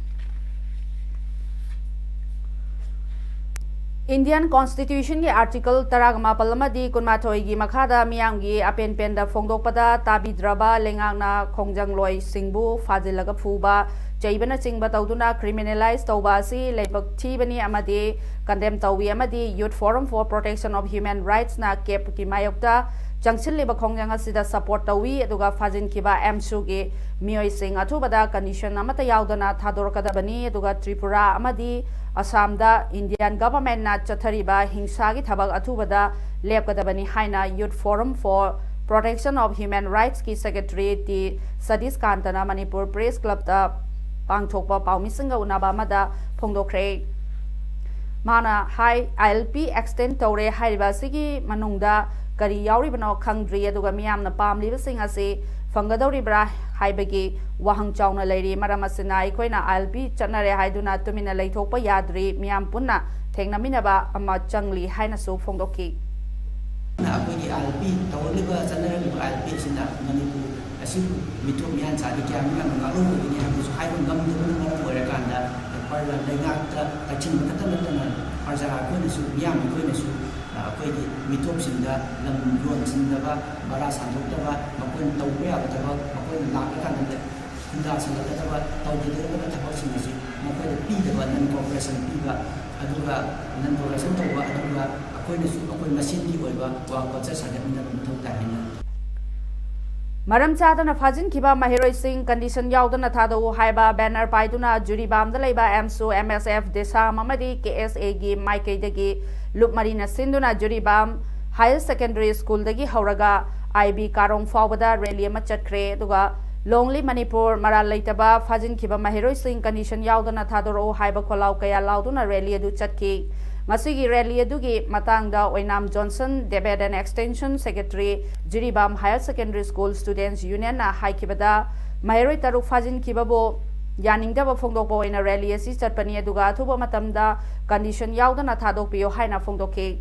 Indian Constitution ꯒꯤ Article ꯇꯔꯥꯒ ꯃꯥꯄꯜ ꯑꯃꯗꯤ ꯀꯨꯟꯃꯥꯊꯣꯏꯒꯤ ꯃꯈꯥꯗ ꯃꯤꯌꯥꯝꯒꯤ ꯑꯄꯦꯟ ꯄꯦꯟꯗ ꯐꯣꯡꯗꯣꯛꯄꯗ ꯇꯥꯕꯤꯗ꯭ꯔꯕ ꯂꯩꯉꯥꯛꯅ ꯈꯣꯡꯖꯪꯂꯣꯏꯁꯤꯡꯕꯨ ꯐꯥꯖꯤꯜꯂꯒ ꯐꯨꯕ, ꯆꯩꯕꯅꯆꯤꯡꯕ ꯇꯧꯗꯨꯅ criminalize ꯇꯧꯕ ꯑꯁꯤ ꯂꯥꯏꯕꯛ ꯊꯤꯕꯅꯤ ꯑꯃꯗꯤ condemn ꯇꯧꯏ ꯑꯃꯗꯤ Youth Forum for Protection of Human Rights ꯅ CAB ꯀꯤ ꯃꯥꯌꯣꯛꯇ ꯆꯪꯁꯤꯜꯂꯤꯕ ꯈꯣꯡꯖꯪ ꯑꯁꯤꯗ support ꯇꯧꯏ, ꯑꯗꯨꯒ ꯐꯥꯖꯤꯟꯈꯤꯕ AMSU ꯒꯤ ꯃꯤꯑꯣꯏꯁꯤꯡ ꯑꯊꯨꯕꯗ condition ꯑꯃꯠꯇ ꯌꯥꯎꯗꯅ ꯊꯥꯗꯣꯔꯛꯀꯗꯕꯅꯤ, ꯑꯗꯨꯒ ꯇ꯭ꯔꯤꯄꯨꯔꯥ ꯑꯃꯗꯤ ꯑꯁꯥꯝꯗ Indian government ꯅ ꯆꯠꯊꯔꯤꯕ ꯍꯤꯡꯁꯥꯒꯤ ꯊꯕꯛ ꯑꯊꯨꯕꯗ ꯂꯦꯞꯀꯗꯕꯅꯤ ꯍꯥꯏꯅ Youth Forum for Protection of Human Rights ꯀꯤ Secretary ꯇꯤ ꯁꯇꯤꯁ ꯀꯥꯟꯇꯅ ꯃꯅꯤꯄꯨꯔ Press Club ꯇ ꯄꯥꯡꯊꯣꯛꯄ ꯄꯥꯎꯃꯤꯁꯤꯡꯒ ꯎꯅꯕ ꯑꯃꯗ ꯐꯣꯡꯗꯣꯛꯈ꯭ꯔꯦ꯫ ꯃꯥꯅ ꯍꯥꯏ, ILP extend ꯇꯧꯔꯦ ꯍꯥꯏꯔꯤꯕ ꯑꯁꯤꯒꯤ ꯃꯅꯨꯡꯗ ꯀꯔꯤ ꯌꯥꯎꯔꯤꯕꯅꯣ ꯈꯪꯗ꯭ꯔꯤ, ꯑꯗꯨꯒ ꯃꯤꯌꯥꯝꯅ ꯄꯥꯝꯂꯤꯕꯁꯤꯡ ꯑꯁꯤ ꯐꯪꯒꯗꯧꯔꯤꯕ꯭ꯔꯥ ꯍꯥꯏꯕꯒꯤ ꯋꯥꯍꯪ ꯆꯥꯎꯅ ꯂꯩꯔꯤ꯫ ꯃꯔꯝ ꯑꯁꯤꯅ ꯑꯩꯈꯣꯏꯅ ILP ꯆꯠꯅꯔꯦ ꯍꯥꯏꯗꯨꯅ ꯇꯨꯃꯤꯟꯅ ꯂꯩꯊꯣꯛꯄ ꯌꯥꯗ꯭ꯔꯤ꯫ ꯃꯤꯌꯥꯝ ꯄꯨꯟꯅ ꯊꯦꯡꯅꯃꯤꯟꯅꯕ ꯑꯃ ꯆꯪꯂꯤ ꯍꯥꯏꯅꯁꯨ ꯐꯣꯡꯗꯣꯛꯈꯤ꯫ ꯑꯩꯈꯣꯏꯒꯤ ILP ꯇꯧꯔꯛꯂꯤꯕ, ꯆꯠꯅꯔꯛꯂꯤꯕ ILP ꯑꯁꯤꯅ ꯃꯅꯤꯄꯨꯔ ꯑꯁꯤꯕꯨ ꯃꯤꯇꯣꯞ ꯃꯤꯌꯥꯟꯆꯥꯗꯤ ꯀꯌꯥꯃꯨꯛ ꯌꯥꯝꯅ ꯉꯥꯛꯍꯧꯒꯅꯤ ꯍꯥꯏꯕꯗꯨꯁꯨ ꯍꯥꯏꯕ ꯉꯝꯗꯕꯅ ꯃꯔꯝ ꯑꯣꯏꯔꯀꯥꯟꯗ ꯄ꯭ꯔꯖꯥ ꯂꯩꯉꯥꯛꯇ ꯇꯛꯁꯤꯟꯕ ꯈꯛꯇ ꯅꯠꯇꯅ ꯄ꯭ꯔꯖꯥ ꯑꯩꯈꯣꯏꯅꯁꯨ, ꯃꯤꯌꯥꯝ ꯑꯩꯈꯣꯏꯅꯁꯨ, ꯑ, ꯑꯩꯈꯣꯏꯒꯤ ꯃꯤꯇꯣꯞꯁꯤꯡꯗ ꯂꯝ ꯌꯣꯟꯁꯤꯟꯗꯕ, ꯚꯔꯥ ꯁꯥꯟꯗꯣꯛꯇꯕ, ꯃꯈꯣꯏꯅ ꯇꯧꯕ ꯌꯥꯕ ꯊꯕꯛ, ꯃꯈꯣꯏꯅ ꯂꯥꯛꯂꯀꯥꯟꯗ ꯍꯨꯟꯗꯥꯁꯤꯜꯂꯛꯀꯗꯕ, ꯇꯧꯈꯤꯗꯣꯔꯤꯕ ꯊꯕꯛꯁꯤꯡ ꯑꯁꯤ ꯃꯈꯣꯏꯗ ꯄꯤꯗꯕ, non cooperation ꯄꯤꯕ, ꯑꯗꯨꯒ non cooperation ꯇꯧꯕ, ꯑꯗꯨꯒ ꯑꯩꯈꯣꯏꯅꯁꯨ ꯑꯩꯈꯣꯏ ꯃꯁꯦꯟꯒꯤ ꯑꯣꯏꯕ ꯋꯥ ꯈꯣꯠꯆ ꯁꯥꯒꯠꯃꯤꯟꯅꯕ ꯃꯊꯧ ꯇꯥꯏ ꯍꯥꯏꯅ꯫ ꯃꯔꯝ ꯆꯥꯗꯅ ꯐꯥꯖꯤꯟꯈꯤꯕ ꯃꯍꯩꯔꯣꯏꯁꯤꯡ condition ꯌꯥꯎꯗꯅ ꯊꯥꯗꯣꯛꯎ ꯍꯥꯏꯕ banner ꯄꯥꯏꯗꯨꯅ ꯖꯤꯔꯤꯕꯥꯝꯗ ꯂꯩꯕ AMSU, MSF, ꯗꯤꯁꯥꯝ ꯑꯃꯗꯤ KSA ꯒꯤ ꯃꯥꯏꯀꯩꯗꯒꯤ ꯂꯨꯞ ꯃꯔꯤꯅ ꯁꯤꯟꯗꯨꯅ ꯖꯤꯔꯤꯕꯥꯝ Higher Secondary School ꯗꯒꯤ ꯍꯧꯔꯒ IB ꯀꯥꯔꯣꯡ ꯐꯥꯎꯕꯗ rally ꯑꯃ ꯆꯠꯈ꯭ꯔꯦ꯫ ꯑꯗꯨꯒ Long live ꯃꯅꯤꯄꯨꯔ, ꯃꯔꯥꯜ ꯂꯩꯇꯕ ꯐꯥꯖꯤꯟꯈꯤꯕ ꯃꯍꯩꯔꯣꯏꯁꯤꯡ condition ꯌꯥꯎꯗꯅ ꯊꯥꯗꯣꯔꯛꯎ ꯍꯥꯏꯕ ꯈꯣꯜꯂꯥꯎ ꯀꯌꯥ ꯂꯥꯎꯗꯨꯅ rally ꯑꯗꯨ ꯆꯠꯈꯤ꯫ ꯉꯁꯤꯒꯤ rally ꯑꯗꯨꯒꯤ ꯃꯇꯥꯡꯗ Oinam Johnson, DBED and Extension Secretary, Jiribam Higher Secondary School Students Union ꯅ ꯍꯥꯏꯈꯤꯕꯗ, ꯃꯍꯩꯔꯣꯏ ꯇꯔꯨꯛ ꯐꯥꯖꯤꯟꯈꯤꯕꯕꯨ ꯌꯥꯅꯤꯡꯗꯕ ꯐꯣꯡꯗꯣꯛꯄ ꯑꯣꯏꯅ rally ꯑꯁꯤ ꯆꯠꯄꯅꯤ, ꯑꯗꯨꯒ ꯑꯊꯨꯕ ꯃꯇꯝꯗ condition ꯌꯥꯎꯗꯅ ꯊꯥꯗꯣꯛꯄꯤꯌꯨ ꯍꯥꯏꯅ ꯐꯣꯡꯗꯣꯛꯈꯤ꯫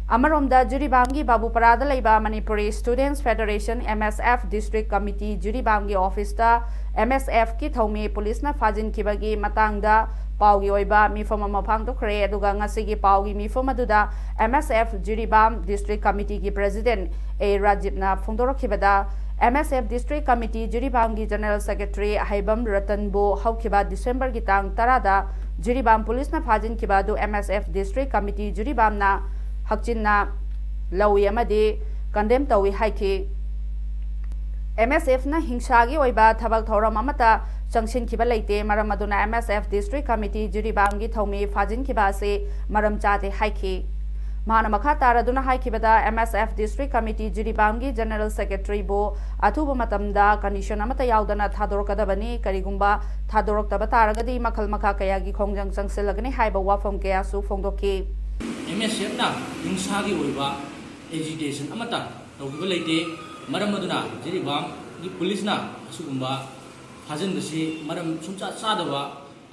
ꯑꯃꯔꯣꯝꯗ ꯖꯤꯔꯤꯕꯥꯝꯒꯤ ꯕꯥꯕꯨꯄꯔꯥꯗ ꯂꯩꯕ Manipuri Students Federation, M S F, District Committee ꯖꯤꯔꯤꯕꯥꯝꯒꯤ office ꯇ M S F ꯀꯤ ꯊꯧꯃꯤ ꯄꯨꯂꯤꯁꯅ ꯐꯥꯖꯤꯟꯈꯤꯕꯒꯤ ꯃꯇꯥꯡꯗ ꯄꯥꯎꯒꯤ ꯑꯣꯏꯕ ꯃꯤꯐꯝ ꯑꯃ ꯄꯥꯡꯊꯣꯛꯈ꯭ꯔꯦ꯫ ꯑꯗꯨꯒ ꯉꯁꯤꯒꯤ ꯄꯥꯎꯒꯤ ꯃꯤꯐꯝ ꯑꯗꯨꯗ M S F Jiribam District Committee ꯒꯤ President A ꯔꯥꯖꯤꯕꯅ ꯐꯣꯡꯗꯣꯔꯛꯈꯤꯕꯗ, M S F District Committee ꯖꯤꯔꯤꯕꯥꯝꯒꯤ General Secretary ꯑꯍꯩꯕꯝ ꯔꯇꯟꯕꯨ ꯍꯧꯈꯤꯕ December ꯒꯤ ꯇꯥꯡ ꯇꯔꯥꯗ ꯖꯤꯔꯤꯕꯥꯝ ꯄꯨꯂꯤꯁꯅ ꯐꯥꯖꯤꯟꯈꯤꯕ ꯑꯗꯨ M S F District Committee ꯖꯤꯔꯤꯕꯥꯝꯅ ꯍꯛꯆꯤꯟꯅ ꯂꯧꯏ ꯑꯃꯗꯤ condemn ꯇꯧꯏ ꯍꯥꯏꯈꯤ꯫ M S F ꯅ ꯍꯤꯡꯁꯥꯒꯤ ꯑꯣꯏꯕ ꯊꯕꯛ ꯊꯧꯔꯝ ꯑꯃꯠꯇ ꯆꯪꯁꯤꯟꯈꯤꯕ ꯂꯩꯇꯦ, ꯃꯔꯝ ꯑꯗꯨꯅ M S F District Committee ꯖꯤꯔꯤꯕꯥꯝꯒꯤ ꯊꯧꯃꯤ ꯐꯥꯖꯤꯟꯈꯤꯕ ꯑꯁꯤ ꯃꯔꯝ ꯆꯥꯗꯦ ꯍꯥꯏꯈꯤ꯫ ꯃꯍꯥꯛꯅ ꯃꯈꯥ ꯇꯥꯔꯗꯨꯅ ꯍꯥꯏꯈꯤꯕꯗ, M S F District Committee ꯖꯤꯔꯤꯕꯥꯝꯒꯤ General Secretary ꯕꯨ ꯑꯊꯨꯕ ꯃꯇꯝꯗ condition ꯑꯃꯠꯇ ꯌꯥꯎꯗꯅ ꯊꯥꯗꯣꯔꯛꯀꯗꯕꯅꯤ, ꯀꯔꯤꯒꯨꯝꯕ ꯊꯥꯗꯣꯔꯛꯇꯕ ꯇꯥꯔꯒꯗꯤ ꯃꯈꯜ ꯃꯈꯥ ꯀꯌꯥꯒꯤ ꯈꯣꯡꯖꯪ ꯆꯪꯁꯤꯜꯂꯒꯅꯤ ꯍꯥꯏꯕ ꯋꯥꯐꯝ ꯀꯌꯥꯁꯨ ꯐꯣꯡꯗꯣꯛꯈꯤ꯫ M S F ꯅ ꯍꯤꯡꯁꯥꯒꯤ ꯑꯣꯏꯕ agitation ꯑꯃꯠꯇ ꯇꯧꯈꯤꯕ ꯂꯩꯇꯦ, ꯃꯔꯝ ꯑꯗꯨꯅ ꯖꯤꯔꯤꯕꯥꯝꯒꯤ ꯄꯨꯂꯤꯁꯅ ꯑꯁꯤꯒꯨꯝꯕ ꯐꯥꯖꯤꯟꯕꯁꯤ ꯃꯔꯝ ꯁꯨꯡꯆꯥ ꯆꯥꯗꯕ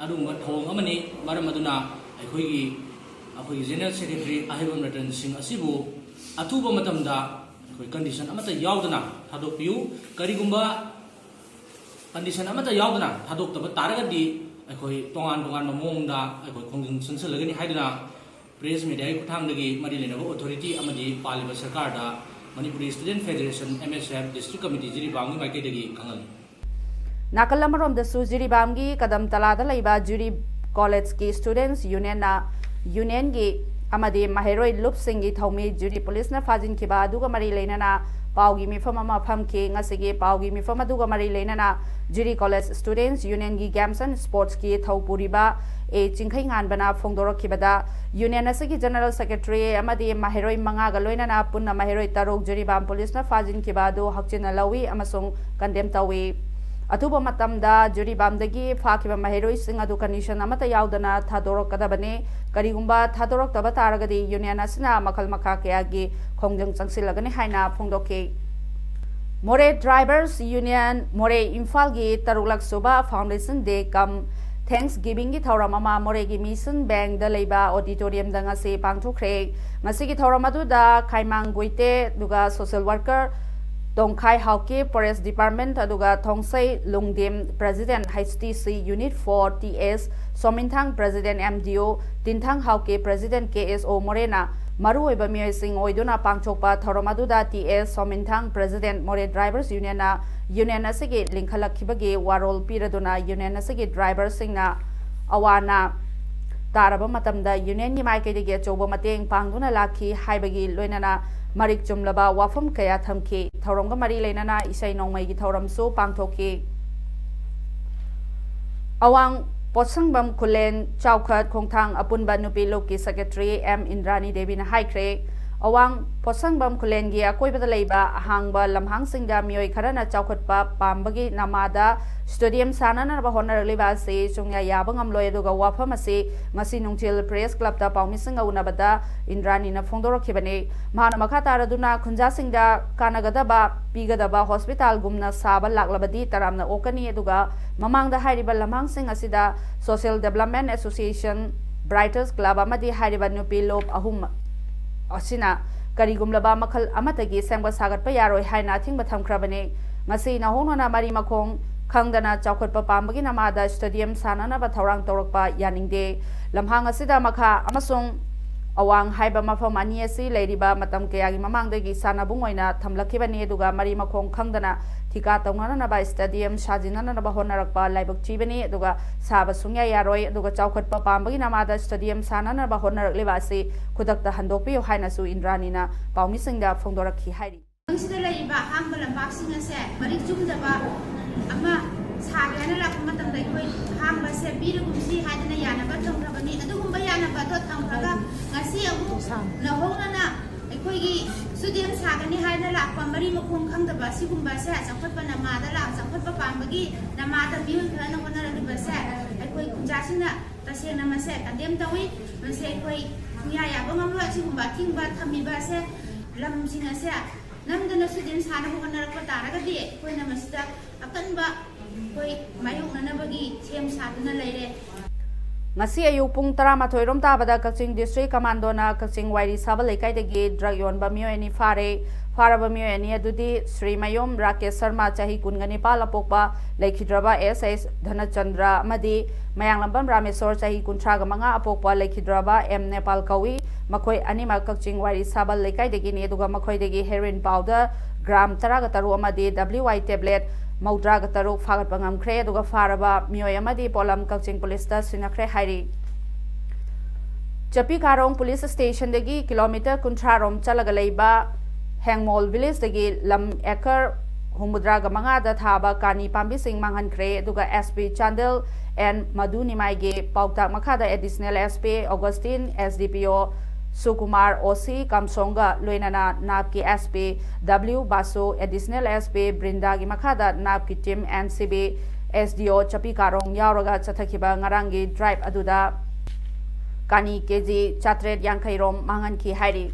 ꯑꯗꯨꯒꯨꯝꯕ ꯊꯧꯑꯣꯡ ꯑꯃꯅꯤ꯫ ꯃꯔꯝ ꯑꯗꯨꯅ ꯑꯩꯈꯣꯏꯒꯤ, ꯑꯩꯈꯣꯏꯒꯤ General Secretary ꯑꯍꯩꯕꯝ ꯔꯇꯟ ꯁꯤꯡ ꯑꯁꯤꯕꯨ ꯑꯊꯨꯕ ꯃꯇꯝꯗ ꯑꯩꯈꯣꯏ condition ꯑꯃꯠꯇ ꯌꯥꯎꯗꯅ ꯊꯥꯗꯣꯛꯄꯤꯌꯨ꯫ ꯀꯔꯤꯒꯨꯝꯕ condition ꯑꯃꯠꯇ ꯌꯥꯎꯗꯅ ꯊꯥꯗꯣꯛꯇꯕ ꯇꯥꯔꯒꯗꯤ ꯑꯩꯈꯣꯏ ꯇꯣꯉꯥꯟ ꯇꯣꯉꯥꯟꯕ ꯃꯑꯣꯡꯗ ꯑꯩꯈꯣꯏ ꯈꯣꯡꯖꯪ ꯆꯪꯁꯤꯜꯂꯒꯅꯤ ꯍꯥꯏꯗꯨꯅ press mediaꯒꯤ ꯈꯨꯠꯊꯥꯡꯗꯒꯤ ꯃꯔꯤ ꯂꯩꯅꯕ authority ꯑꯃꯗꯤ ꯄꯥꯜꯂꯤꯕ ꯁꯔꯀꯥꯔꯗ Manipuri Student Federation, M S F, District Committee ꯖꯤꯔꯤꯕꯥꯝꯒꯤ ꯃꯥꯏꯀꯩꯗꯒꯤ ꯈꯪꯍꯜꯂꯤ꯫ ꯅꯥꯀꯜ ꯑꯃꯔꯣꯝꯗꯁꯨ ꯖꯤꯔꯤꯕꯥꯝꯒꯤ ꯀꯗꯝ ꯇꯂꯥꯗ ꯂꯩꯕ ꯖꯤꯔꯤ College ꯀꯤ Students Union ꯅ Union ꯒꯤ ꯑꯃꯗꯤ ꯃꯍꯩꯔꯣꯏ ꯂꯨꯞꯁꯤꯡꯒꯤ ꯊꯧꯃꯤ ꯖꯤꯔꯤ ꯄꯨꯂꯤꯁꯅ ꯐꯥꯖꯤꯟꯈꯤꯕ ꯑꯗꯨꯒ ꯃꯔꯤ ꯂꯩꯅꯅ ꯄꯥꯎꯒꯤ ꯃꯤꯐꯝ ꯑꯃ ꯐꯝꯈꯤ꯫ ꯉꯁꯤꯒꯤ ꯄꯥꯎꯒꯤ ꯃꯤꯐꯝ ꯑꯗꯨꯒ ꯃꯔꯤ ꯂꯩꯅꯅ ꯖꯤꯔꯤ College Students Union ꯒꯤ Games and Sports ꯀꯤ ꯊꯧ ꯄꯨꯔꯤꯕ ꯑꯦ ꯆꯤꯡꯈꯩꯉꯥꯟꯕꯅ ꯐꯣꯡꯗꯣꯔꯛꯈꯤꯕꯗ, Union ꯑꯁꯤꯒꯤ General Secretary ꯑꯃꯗꯤ ꯃꯍꯩꯔꯣꯏ ꯃꯉꯥꯒ ꯂꯣꯏꯅꯅ ꯄꯨꯟꯅ ꯃꯍꯩꯔꯣꯏ ꯇꯔꯨꯛ ꯖꯤꯔꯤꯕꯥꯝ ꯄꯨꯂꯤꯁꯅ ꯐꯥꯖꯤꯟꯈꯤꯕ ꯑꯗꯨ ꯍꯛꯆꯤꯟꯅ ꯂꯧꯏ ꯑꯃꯁꯨꯡ condemn ꯇꯧꯏ꯫ ꯑꯊꯨꯕ ꯃꯇꯝꯗ ꯖꯤꯔꯤꯕꯥꯝꯗꯒꯤ ꯐꯥꯈꯤꯕ ꯃꯍꯩꯔꯣꯏꯁꯤꯡ ꯑꯗꯨ condition ꯑꯃꯠꯇ ꯌꯥꯎꯗꯅ ꯊꯥꯗꯣꯔꯛꯀꯗꯕꯅꯤ꯫ ꯀꯔꯤꯒꯨꯝꯕ ꯊꯥꯗꯣꯔꯛꯇꯕ ꯇꯥꯔꯒꯗꯤ Union ꯑꯁꯤꯅ ꯃꯈꯜ ꯃꯈꯥ ꯀꯌꯥꯒꯤ ꯈꯣꯡꯖꯪ ꯆꯪꯁꯤꯜꯂꯒꯅꯤ ꯍꯥꯏꯅ ꯐꯣꯡꯗꯣꯛꯈꯤ꯫ Moreh Drivers Union, ꯃꯣꯔꯦ ꯏꯝꯐꯥꯜꯒꯤ ꯇꯔꯨꯛꯂꯛ ꯁꯨꯕ Foundation Day cum Thanksgivingꯒꯤ ꯊꯧꯔꯝ ꯑꯃ ꯃꯣꯔꯦꯒꯤ Mission Bankꯗ ꯂꯩꯕ auditoriumꯗ ꯉꯁꯤ ꯄꯥꯡꯊꯣꯛꯈ꯭ꯔꯦ꯫ ꯉꯁꯤꯒꯤ ꯊꯧꯔꯝ ꯑꯗꯨꯗ ꯈꯥꯏꯃꯥꯡ ꯒꯨꯏꯇꯦ ꯑꯗꯨꯒ social worker ꯇꯣꯡꯈꯥꯏ ꯍꯥꯎꯀꯦ, Forest Department, ꯑꯗꯨꯒ ꯊꯣꯡꯁꯩ ꯂꯨꯡꯗꯦꯝ, President H T C Unit four, T S ꯁꯣꯃꯤꯟꯊꯥꯡ, President M D O, ꯇꯤꯟꯊꯥꯡ ꯍꯥꯎꯀꯦ, President K S O ꯃꯣꯔꯦꯅ ꯃꯔꯨꯑꯣꯏꯕ ꯃꯤꯑꯣꯏꯁꯤꯡ ꯑꯣꯏꯗꯨꯅ ꯄꯥꯡꯊꯣꯛꯄ ꯊꯧꯔꯝ ꯑꯗꯨꯗ T S ꯁꯣꯃꯤꯟꯊꯥꯡ, President More Drivers Union-ꯅ union ꯑꯁꯤꯒꯤ ꯂꯤꯡꯈꯠꯂꯛꯈꯤꯕꯒꯤ ꯋꯥꯔꯣꯜ ꯄꯤꯔꯗꯨꯅ union ꯑꯁꯤꯒꯤ driverꯁꯤꯡꯅ ꯑꯋꯥ ꯑꯅꯥ ꯇꯥꯔꯕ ꯃꯇꯝꯗ unionꯒꯤ ꯃꯥꯏꯀꯩꯗꯒꯤ ꯑꯆꯧꯕ ꯃꯇꯦꯡ ꯄꯥꯡꯗꯨꯅ ꯂꯥꯛꯈꯤ ꯍꯥꯏꯕꯒꯤ ꯂꯣꯏꯅꯅ ꯃꯔꯤꯛ ꯆꯨꯝꯂꯕ ꯋꯥꯐꯝ ꯀꯌꯥ ꯊꯝꯈꯤ꯫ ꯊꯧꯔꯝꯒ ꯃꯔꯤ ꯂꯩꯅꯅ ꯏꯁꯩ ꯅꯣꯡꯃꯩꯒꯤ ꯊꯧꯔꯝꯁꯨ ꯄꯥꯡꯊꯣꯛꯈꯤ꯫ ꯑꯋꯥꯡ ꯄꯣꯠꯁꯪꯕꯝ ꯈꯨꯂꯦꯟ ꯆꯥꯎꯈꯠ ꯈꯣꯡꯊꯥꯡ ꯑꯄꯨꯟꯕ ꯅꯨꯄꯤ ꯂꯨꯞꯀꯤ secretary M ꯏꯟꯗ꯭ꯔꯥꯅꯤ ꯗꯦꯕꯤꯅ ꯍꯥꯏꯈ꯭ꯔꯦ꯫ ꯑꯋꯥꯡ ꯄꯣꯠꯁꯪꯕꯝ ꯈꯨꯂꯦꯟꯒꯤ ꯑꯀꯣꯏꯕꯗ ꯂꯩꯕ ꯑꯍꯥꯡꯕ ꯂꯝꯍꯥꯡꯁꯤꯡꯗ ꯃꯤꯑꯣꯏ ꯈꯔꯅ ꯆꯥꯎꯈꯠꯄ ꯄꯥꯝꯕꯒꯤ ꯅꯃꯥꯗ stadium ꯁꯥꯟꯅꯅꯕ ꯍꯣꯠꯅꯔꯛꯂꯤꯕ ꯑꯁꯤ ꯁꯨꯡꯌꯥ ꯌꯥꯕ ꯉꯝꯂꯣꯏ, ꯑꯗꯨꯒ ꯋꯥꯐꯝ ꯑꯁꯤ ꯉꯁꯤ ꯅꯨꯡꯊꯤꯜ Press Clubꯇ ꯄꯥꯎꯃꯤꯁꯤꯡꯒ ꯎꯅꯕꯗ ꯏꯟꯗ꯭ꯔꯥꯅꯤꯅ ꯐꯣꯡꯗꯣꯔꯛꯈꯤꯕꯅꯤ꯫ ꯃꯍꯥꯛꯅ ꯃꯈꯥ ꯇꯥꯔꯗꯨꯅ ꯈꯨꯟꯖꯥꯁꯤꯡꯗ ꯀꯥꯟꯅꯒꯗꯕ ꯄꯤꯒꯗꯕ hospitalꯒꯨꯝꯅ ꯁꯥꯕ ꯂꯥꯛꯂꯕꯗꯤ ꯇꯔꯥꯝꯅ ꯑꯣꯛꯀꯅꯤ, ꯑꯗꯨꯒ ꯃꯃꯥꯡꯗ ꯍꯥꯏꯔꯤꯕ ꯂꯝꯍꯥꯡꯁꯤꯡ ꯑꯁꯤꯗ Social Development Association, Writers Club ꯑꯃꯗꯤ ꯍꯥꯏꯔꯤꯕ ꯅꯨꯄꯤ ꯂꯨꯞ ꯑꯍꯨꯝ ꯑꯁꯤꯅ ꯀꯔꯤꯒꯨꯝꯂꯕ ꯃꯈꯜ ꯑꯃꯠꯇꯒꯤ ꯁꯦꯝꯒꯠ ꯁꯥꯒꯠꯄ ꯌꯥꯔꯣꯏ ꯍꯥꯏꯅ ꯑꯊꯤꯡꯕ ꯊꯝꯈ꯭ꯔꯕꯅꯤ꯫ ꯉꯁꯤ ꯅꯧꯍꯧꯅꯅ ꯃꯔꯤ ꯃꯈꯣꯡ ꯈꯪꯗꯅ ꯆꯥꯎꯈꯠꯄ ꯄꯥꯝꯕꯒꯤ ꯅꯃꯥꯗ stadium ꯁꯥꯟꯅꯅꯕ ꯊꯧꯔꯥꯡ ꯇꯧꯔꯛꯄ ꯌꯥꯅꯤꯡꯗꯦ꯫ ꯂꯝꯍꯥꯡ ꯑꯁꯤꯗ ꯃꯈꯥ ꯑꯃꯁꯨꯡ ꯑꯋꯥꯡ ꯍꯥꯏꯕ ꯃꯐꯝ ꯑꯅꯤ ꯑꯁꯤ ꯂꯩꯔꯤꯕ ꯃꯇꯝ ꯀꯌꯥꯒꯤ ꯃꯃꯥꯡꯗꯒꯤ ꯁꯥꯟꯅꯕꯨꯡ ꯑꯣꯏꯅ ꯊꯝꯂꯛꯈꯤꯕꯅꯤ, ꯑꯗꯨꯒ ꯃꯔꯤ ꯃꯈꯣꯡ ꯈꯪꯗꯅ ꯊꯤꯀꯥ ꯇꯧꯅꯅꯕ stadium ꯁꯥꯖꯤꯟꯅꯅꯕ ꯍꯣꯠꯅꯔꯛꯄ ꯂꯥꯏꯕꯛ ꯊꯤꯕꯅꯤ, ꯑꯗꯨꯒ ꯁꯥꯕ ꯁꯨꯡꯌꯥ ꯌꯥꯔꯣꯏ, ꯑꯗꯨꯒ ꯆꯥꯎꯈꯠꯄ ꯄꯥꯝꯕꯒꯤ ꯅꯃꯥꯗ stadium ꯁꯥꯟꯅꯅꯕ ꯍꯣꯠꯅꯔꯛꯂꯤꯕ ꯑꯁꯤ ꯈꯨꯗꯛꯇ ꯍꯟꯗꯣꯛꯄꯤꯌꯨ ꯍꯥꯏꯅꯁꯨ ꯏꯟꯗ꯭ꯔꯥꯅꯤꯅ ꯄꯥꯎꯃꯤꯁꯤꯡꯗ ꯐꯣꯡꯗꯣꯔꯛꯈꯤ ꯍꯥꯏꯔꯤ꯫ ꯁꯤꯗ ꯂꯩꯔꯤꯕ ꯑꯍꯥꯡꯕ ꯂꯝꯄꯥꯛꯁꯤꯡ ꯑꯁꯦ ꯃꯔꯤꯛ ꯆꯨꯝꯗꯕ ꯑꯃ ꯁꯥꯒꯦ ꯍꯥꯏꯅ ꯂꯥꯛꯄ ꯃꯇꯝꯗ ꯑꯩꯈꯣꯏ ꯑꯍꯥꯡꯕꯁꯦ ꯄꯤꯔꯒꯨꯝꯁꯤ ꯍꯥꯏꯗꯅ ꯌꯥꯅꯕ ꯊꯝꯈ꯭ꯔꯕꯅꯤ꯫ ꯑꯗꯨꯒꯨꯝꯕ ꯌꯥꯅꯕ ꯑꯗꯣ ꯊꯝꯈ꯭ꯔꯒ ꯉꯁꯤ ꯑꯃꯨꯛ ꯅꯧꯍꯧꯅꯅ ꯑꯩꯈꯣꯏꯒꯤ stadium ꯁꯥꯒꯅꯤ ꯍꯥꯏꯅ ꯂꯥꯛꯄ ꯃꯔꯤ ꯃꯈꯣꯡ ꯈꯪꯗꯕ ꯑꯁꯤꯒꯨꯝꯕꯁꯦ ꯆꯥꯎꯈꯠꯄ ꯅꯃꯥꯗ ꯂꯥꯛ ꯆꯥꯎꯈꯠꯄ ꯄꯥꯝꯕꯒꯤ ꯅꯃꯥꯗ ꯃꯤꯑꯣꯏ ꯈꯔꯅ ꯍꯣꯠꯅꯔꯛꯂꯤꯕꯁꯦ ꯑꯩꯈꯣꯏ ꯈꯨꯟꯖꯥꯁꯤꯡꯅ ꯇꯁꯦꯡꯅ ꯃꯁꯦ condemn ꯇꯧꯏ꯫ ꯃꯁꯤ ꯑꯩꯈꯣꯏ ꯁꯨꯡꯌꯥ ꯌꯥꯕ ꯉꯝꯂꯣꯏ꯫ ꯑꯁꯤꯒꯨꯝꯕ ꯑꯊꯤꯡꯕ ꯊꯝꯃꯤꯕ ꯑꯁꯦ ꯂꯝꯁꯤꯡ ꯑꯁꯦ ꯅꯝꯗꯅ ꯁꯤꯖꯤꯟ ꯁꯥꯅꯕ ꯍꯣꯠꯅꯔꯛꯄ ꯇꯥꯔꯒꯗꯤ ꯑꯩꯈꯣꯏꯅ ꯃꯁꯤꯗ ꯑꯀꯟꯕ ꯑꯩꯈꯣꯏ ꯃꯥꯌꯣꯛꯅꯅꯕꯒꯤ ꯁꯦꯝ ꯁꯥꯗꯨꯅ ꯂꯩꯔꯦ꯫ ꯉꯁꯤ ꯑꯌꯨꯛ ꯄꯨꯡ ꯇꯔꯥꯃꯥꯊꯣꯏ ꯔꯣꯝ ꯇꯥꯕꯗ ꯀꯛꯆꯤꯡ ꯗꯤꯁꯇ꯭ꯔꯤꯛ ꯀꯃꯥꯟꯗꯣꯅ ꯀꯛꯆꯤꯡ ꯋꯥꯏꯔꯤ ꯁꯥꯕ ꯂꯩꯀꯥꯏꯗꯒꯤ ꯗ꯭ꯔꯒ ꯌꯣꯟꯕ ꯃꯤꯑꯣꯏ ꯑꯅꯤ ꯐꯥꯔꯦ꯫ ꯐꯥꯔꯕ ꯃꯤꯑꯣꯏ ꯑꯅꯤ ꯑꯗꯨꯗꯤ ꯁ꯭ꯔꯤ ꯃꯌꯨꯝ ꯔꯥꯀꯦꯁ ꯁꯔꯃ, ꯆꯍꯤ ꯀꯨꯟꯒ ꯅꯤꯄꯥꯜ ꯑꯄꯣꯛꯄ, ꯂꯩꯈꯤꯗ꯭ꯔꯕ ꯑꯦꯁ ꯑꯦꯁ ꯙꯅꯆꯟꯗ꯭ꯔ, ꯑꯃꯗꯤ ꯃꯌꯥꯡꯂꯝꯕꯝ ꯔꯥꯃꯦꯁꯣꯔ, ꯆꯍꯤ ꯀꯨꯟꯊ꯭ꯔꯥꯒ ꯃꯉꯥ ꯑꯄꯣꯛꯄ, ꯂꯩꯈꯤꯗ꯭ꯔꯕ ꯑꯦꯝ ꯅꯦꯄꯥꯜ ꯀꯧꯏ꯫ ꯃꯈꯣꯏ ꯑꯅꯤꯃꯛ ꯀꯛꯆꯤꯡ ꯋꯥꯏꯔꯤ ꯁꯥꯕ ꯂꯩꯀꯥꯏꯗꯒꯤꯅꯤ, ꯑꯗꯨꯒ ꯃꯈꯣꯏꯗꯒꯤ ꯍꯦꯔꯣꯏꯟ ꯄꯥꯎꯗꯔ ꯒ꯭ꯔꯥꯝ ꯇꯔꯥꯒ ꯇꯔꯨꯛ ꯑꯃꯗꯤ ꯗꯕ꯭ꯂꯤꯎ ꯑꯥꯏ ꯇꯦꯕ꯭ꯂꯦꯠ ꯃꯧꯗ꯭ꯔꯥꯒ ꯇꯔꯨꯛ ꯐꯥꯒꯠꯄ ꯉꯝꯈ꯭ꯔꯦ, ꯑꯗꯨꯒ ꯐꯥꯔꯕ ꯃꯤꯑꯣꯏ ꯑꯃꯗꯤ ꯄꯣꯠꯂꯝ ꯀꯛꯆꯤꯡ ꯄꯨꯂꯤꯁꯇ ꯁꯤꯟꯅꯈ꯭ꯔꯦ ꯍꯥꯏꯔꯤ꯫ ꯆꯄꯤ ꯀꯥꯔꯣꯡ ꯄꯨꯂꯤꯁ ꯁ꯭ꯇꯦꯁꯟꯗꯒꯤ ꯀꯤꯂꯣꯃꯤꯇꯔ ꯀꯨꯟꯊ꯭ꯔꯥ ꯔꯣꯝ ꯆꯠꯂꯒ ꯂꯩꯕ ꯍꯦꯡꯃꯣꯜ ꯚꯤꯂꯦꯖꯇꯒꯤ ꯂꯝ ꯑꯦꯀꯔ ꯍꯨꯝꯐꯨꯇꯔꯥꯒ ꯃꯉꯥꯗ ꯊꯥꯕ ꯀꯥꯅꯤ ꯄꯥꯝꯕꯤꯁꯤꯡ ꯃꯥꯡꯍꯟꯈ꯭ꯔꯦ, ꯑꯗꯨꯒ ꯑꯦꯁ ꯄꯤ ꯆꯥꯟꯗꯦꯜ ꯑꯦꯟ ꯃꯗꯨ ꯅꯤꯃꯥꯏꯒꯤ ꯄꯥꯎꯇꯥꯛ ꯃꯈꯥꯗ additional S P ꯑꯣꯒꯁꯇꯤꯟ, S D ꯄꯤ ꯑꯣ ꯁꯨꯀꯨꯃꯥꯔ, ꯑꯣ ꯁꯤ ꯀꯝꯁꯣꯡꯒ ꯂꯣꯏꯅꯅ ꯅꯥꯞꯀꯤ ꯑꯦꯁ ꯄꯤ ꯗꯕ꯭ꯂꯤꯎ ꯕꯥꯁꯨ, ꯑꯦꯗꯤꯁꯅꯦꯜ ꯑꯦꯁ ꯄꯤ ꯕ꯭ꯔꯤꯟꯗꯥꯒꯤ ꯃꯈꯥꯗ ꯅꯥꯞꯀꯤ team, N C B, S D O ꯆꯄꯤ ꯀꯥꯔꯣꯡ ꯌꯥꯎꯔꯒ ꯆꯠꯊꯈꯤꯕ ꯉꯔꯥꯡꯒꯤ ꯗ꯭ꯔꯥꯏꯚ ꯑꯗꯨꯗ ꯀꯥꯅꯤ ꯀꯦ ꯖꯤ ꯆꯥꯇ꯭ꯔꯦꯠ ꯌꯥꯡꯈꯩ ꯔꯣꯝ ꯃꯥꯡꯍꯟꯈꯤ ꯍꯥꯏꯔꯤ꯫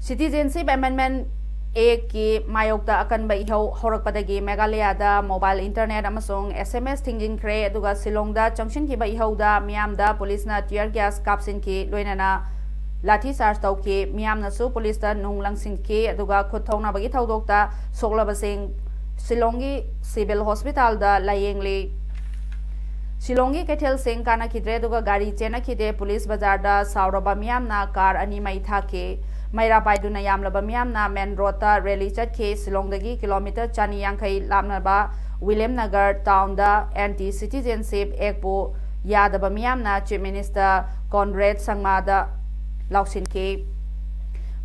ꯁꯤꯇꯤꯖꯦꯟꯁꯤꯞ ꯑꯦꯃꯦꯟꯗꯃꯦꯟꯠ ꯑꯦꯛꯀꯤ ꯃꯥꯌꯣꯛꯇ ꯑꯀꯟꯕ ꯏꯍꯧ ꯍꯧꯔꯛꯄꯗꯒꯤ ꯃꯦꯘꯥꯂꯌꯥꯗ ꯃꯣꯕꯥꯏꯜ ꯏꯟꯇꯔꯅꯦꯠ ꯑꯃꯁꯨꯡ ꯑꯦꯁ ꯑꯦꯝ ꯑꯦꯁ ꯊꯤꯡꯖꯤꯟꯈ꯭ꯔꯦ, ꯑꯗꯨꯒ ꯁꯤꯂꯣꯡꯗ ꯆꯪꯁꯤꯟꯈꯤꯕ ꯏꯍꯧꯗ ꯃꯤꯌꯥꯝꯗ ꯄꯨꯂꯤꯁꯅ ꯇꯤꯌꯔ ꯒ꯭ꯌꯥꯁ ꯀꯥꯞꯁꯤꯟꯈꯤ, ꯂꯣꯏꯅꯅ ꯂꯥꯊꯤ ꯆꯥꯔꯖ ꯇꯧꯈꯤ꯫ ꯃꯤꯌꯥꯝꯅꯁꯨ ꯄꯨꯂꯤꯁꯇ ꯅꯨꯡ ꯂꯪꯁꯤꯟꯈꯤ, ꯑꯗꯨꯒ ꯈꯨꯠ ꯊꯧꯅꯕꯒꯤ ꯊꯧꯗꯣꯛꯇ ꯁꯣꯛꯂꯕꯁꯤꯡ ꯁꯤꯂꯣꯡꯒꯤ ꯁꯤꯚꯤꯜ ꯍꯣꯁꯄꯤꯇꯥꯜꯗ ꯂꯥꯌꯦꯡꯂꯤ꯫ ꯁꯤꯂꯣꯡꯒꯤ ꯀꯩꯊꯦꯜꯁꯤꯡ ꯀꯥꯅꯈꯤꯗ꯭ꯔꯦ, ꯑꯗꯨꯒ ꯒꯥꯔꯤ ꯆꯦꯟꯅꯈꯤꯗꯦ꯫ ꯄꯨꯂꯤꯁ ꯕꯖꯥꯔꯗ ꯁꯥꯎꯔꯕ ꯃꯤꯌꯥꯝꯅ ꯀꯥꯔ ꯑꯅꯤ ꯃꯩ ꯊꯥꯈꯤ꯫ ꯃꯩꯔꯥ ꯄꯥꯏꯗꯨꯅ ꯌꯥꯝꯂꯕ ꯃꯤꯌꯥꯝꯅ ꯃꯦꯟ ꯔꯣꯗꯇ ꯔꯦꯂꯤ ꯆꯠꯈꯤ꯫ ꯁꯤꯂꯣꯡꯗꯒꯤ ꯀꯤꯂꯣꯃꯤꯇꯔ ꯆꯅꯤ ꯌꯥꯡꯈꯩ ꯂꯥꯞꯅꯕ ꯋꯤꯂꯤꯌꯝ ꯅꯒꯔ ꯇꯥꯎꯟꯗ ꯑꯦꯟꯇꯤ ꯁꯤꯇꯤꯖꯦꯟꯁꯤꯞ ꯑꯦꯛꯄꯨ ꯌꯥꯗꯕ ꯃꯤꯌꯥꯝꯅ ꯆꯤꯐ ꯃꯤꯅꯤꯁꯇꯔ ꯀꯣꯟꯔꯦꯗ ꯁꯪꯃꯥꯗ ꯂꯥꯎꯁꯤꯟꯈꯤ꯫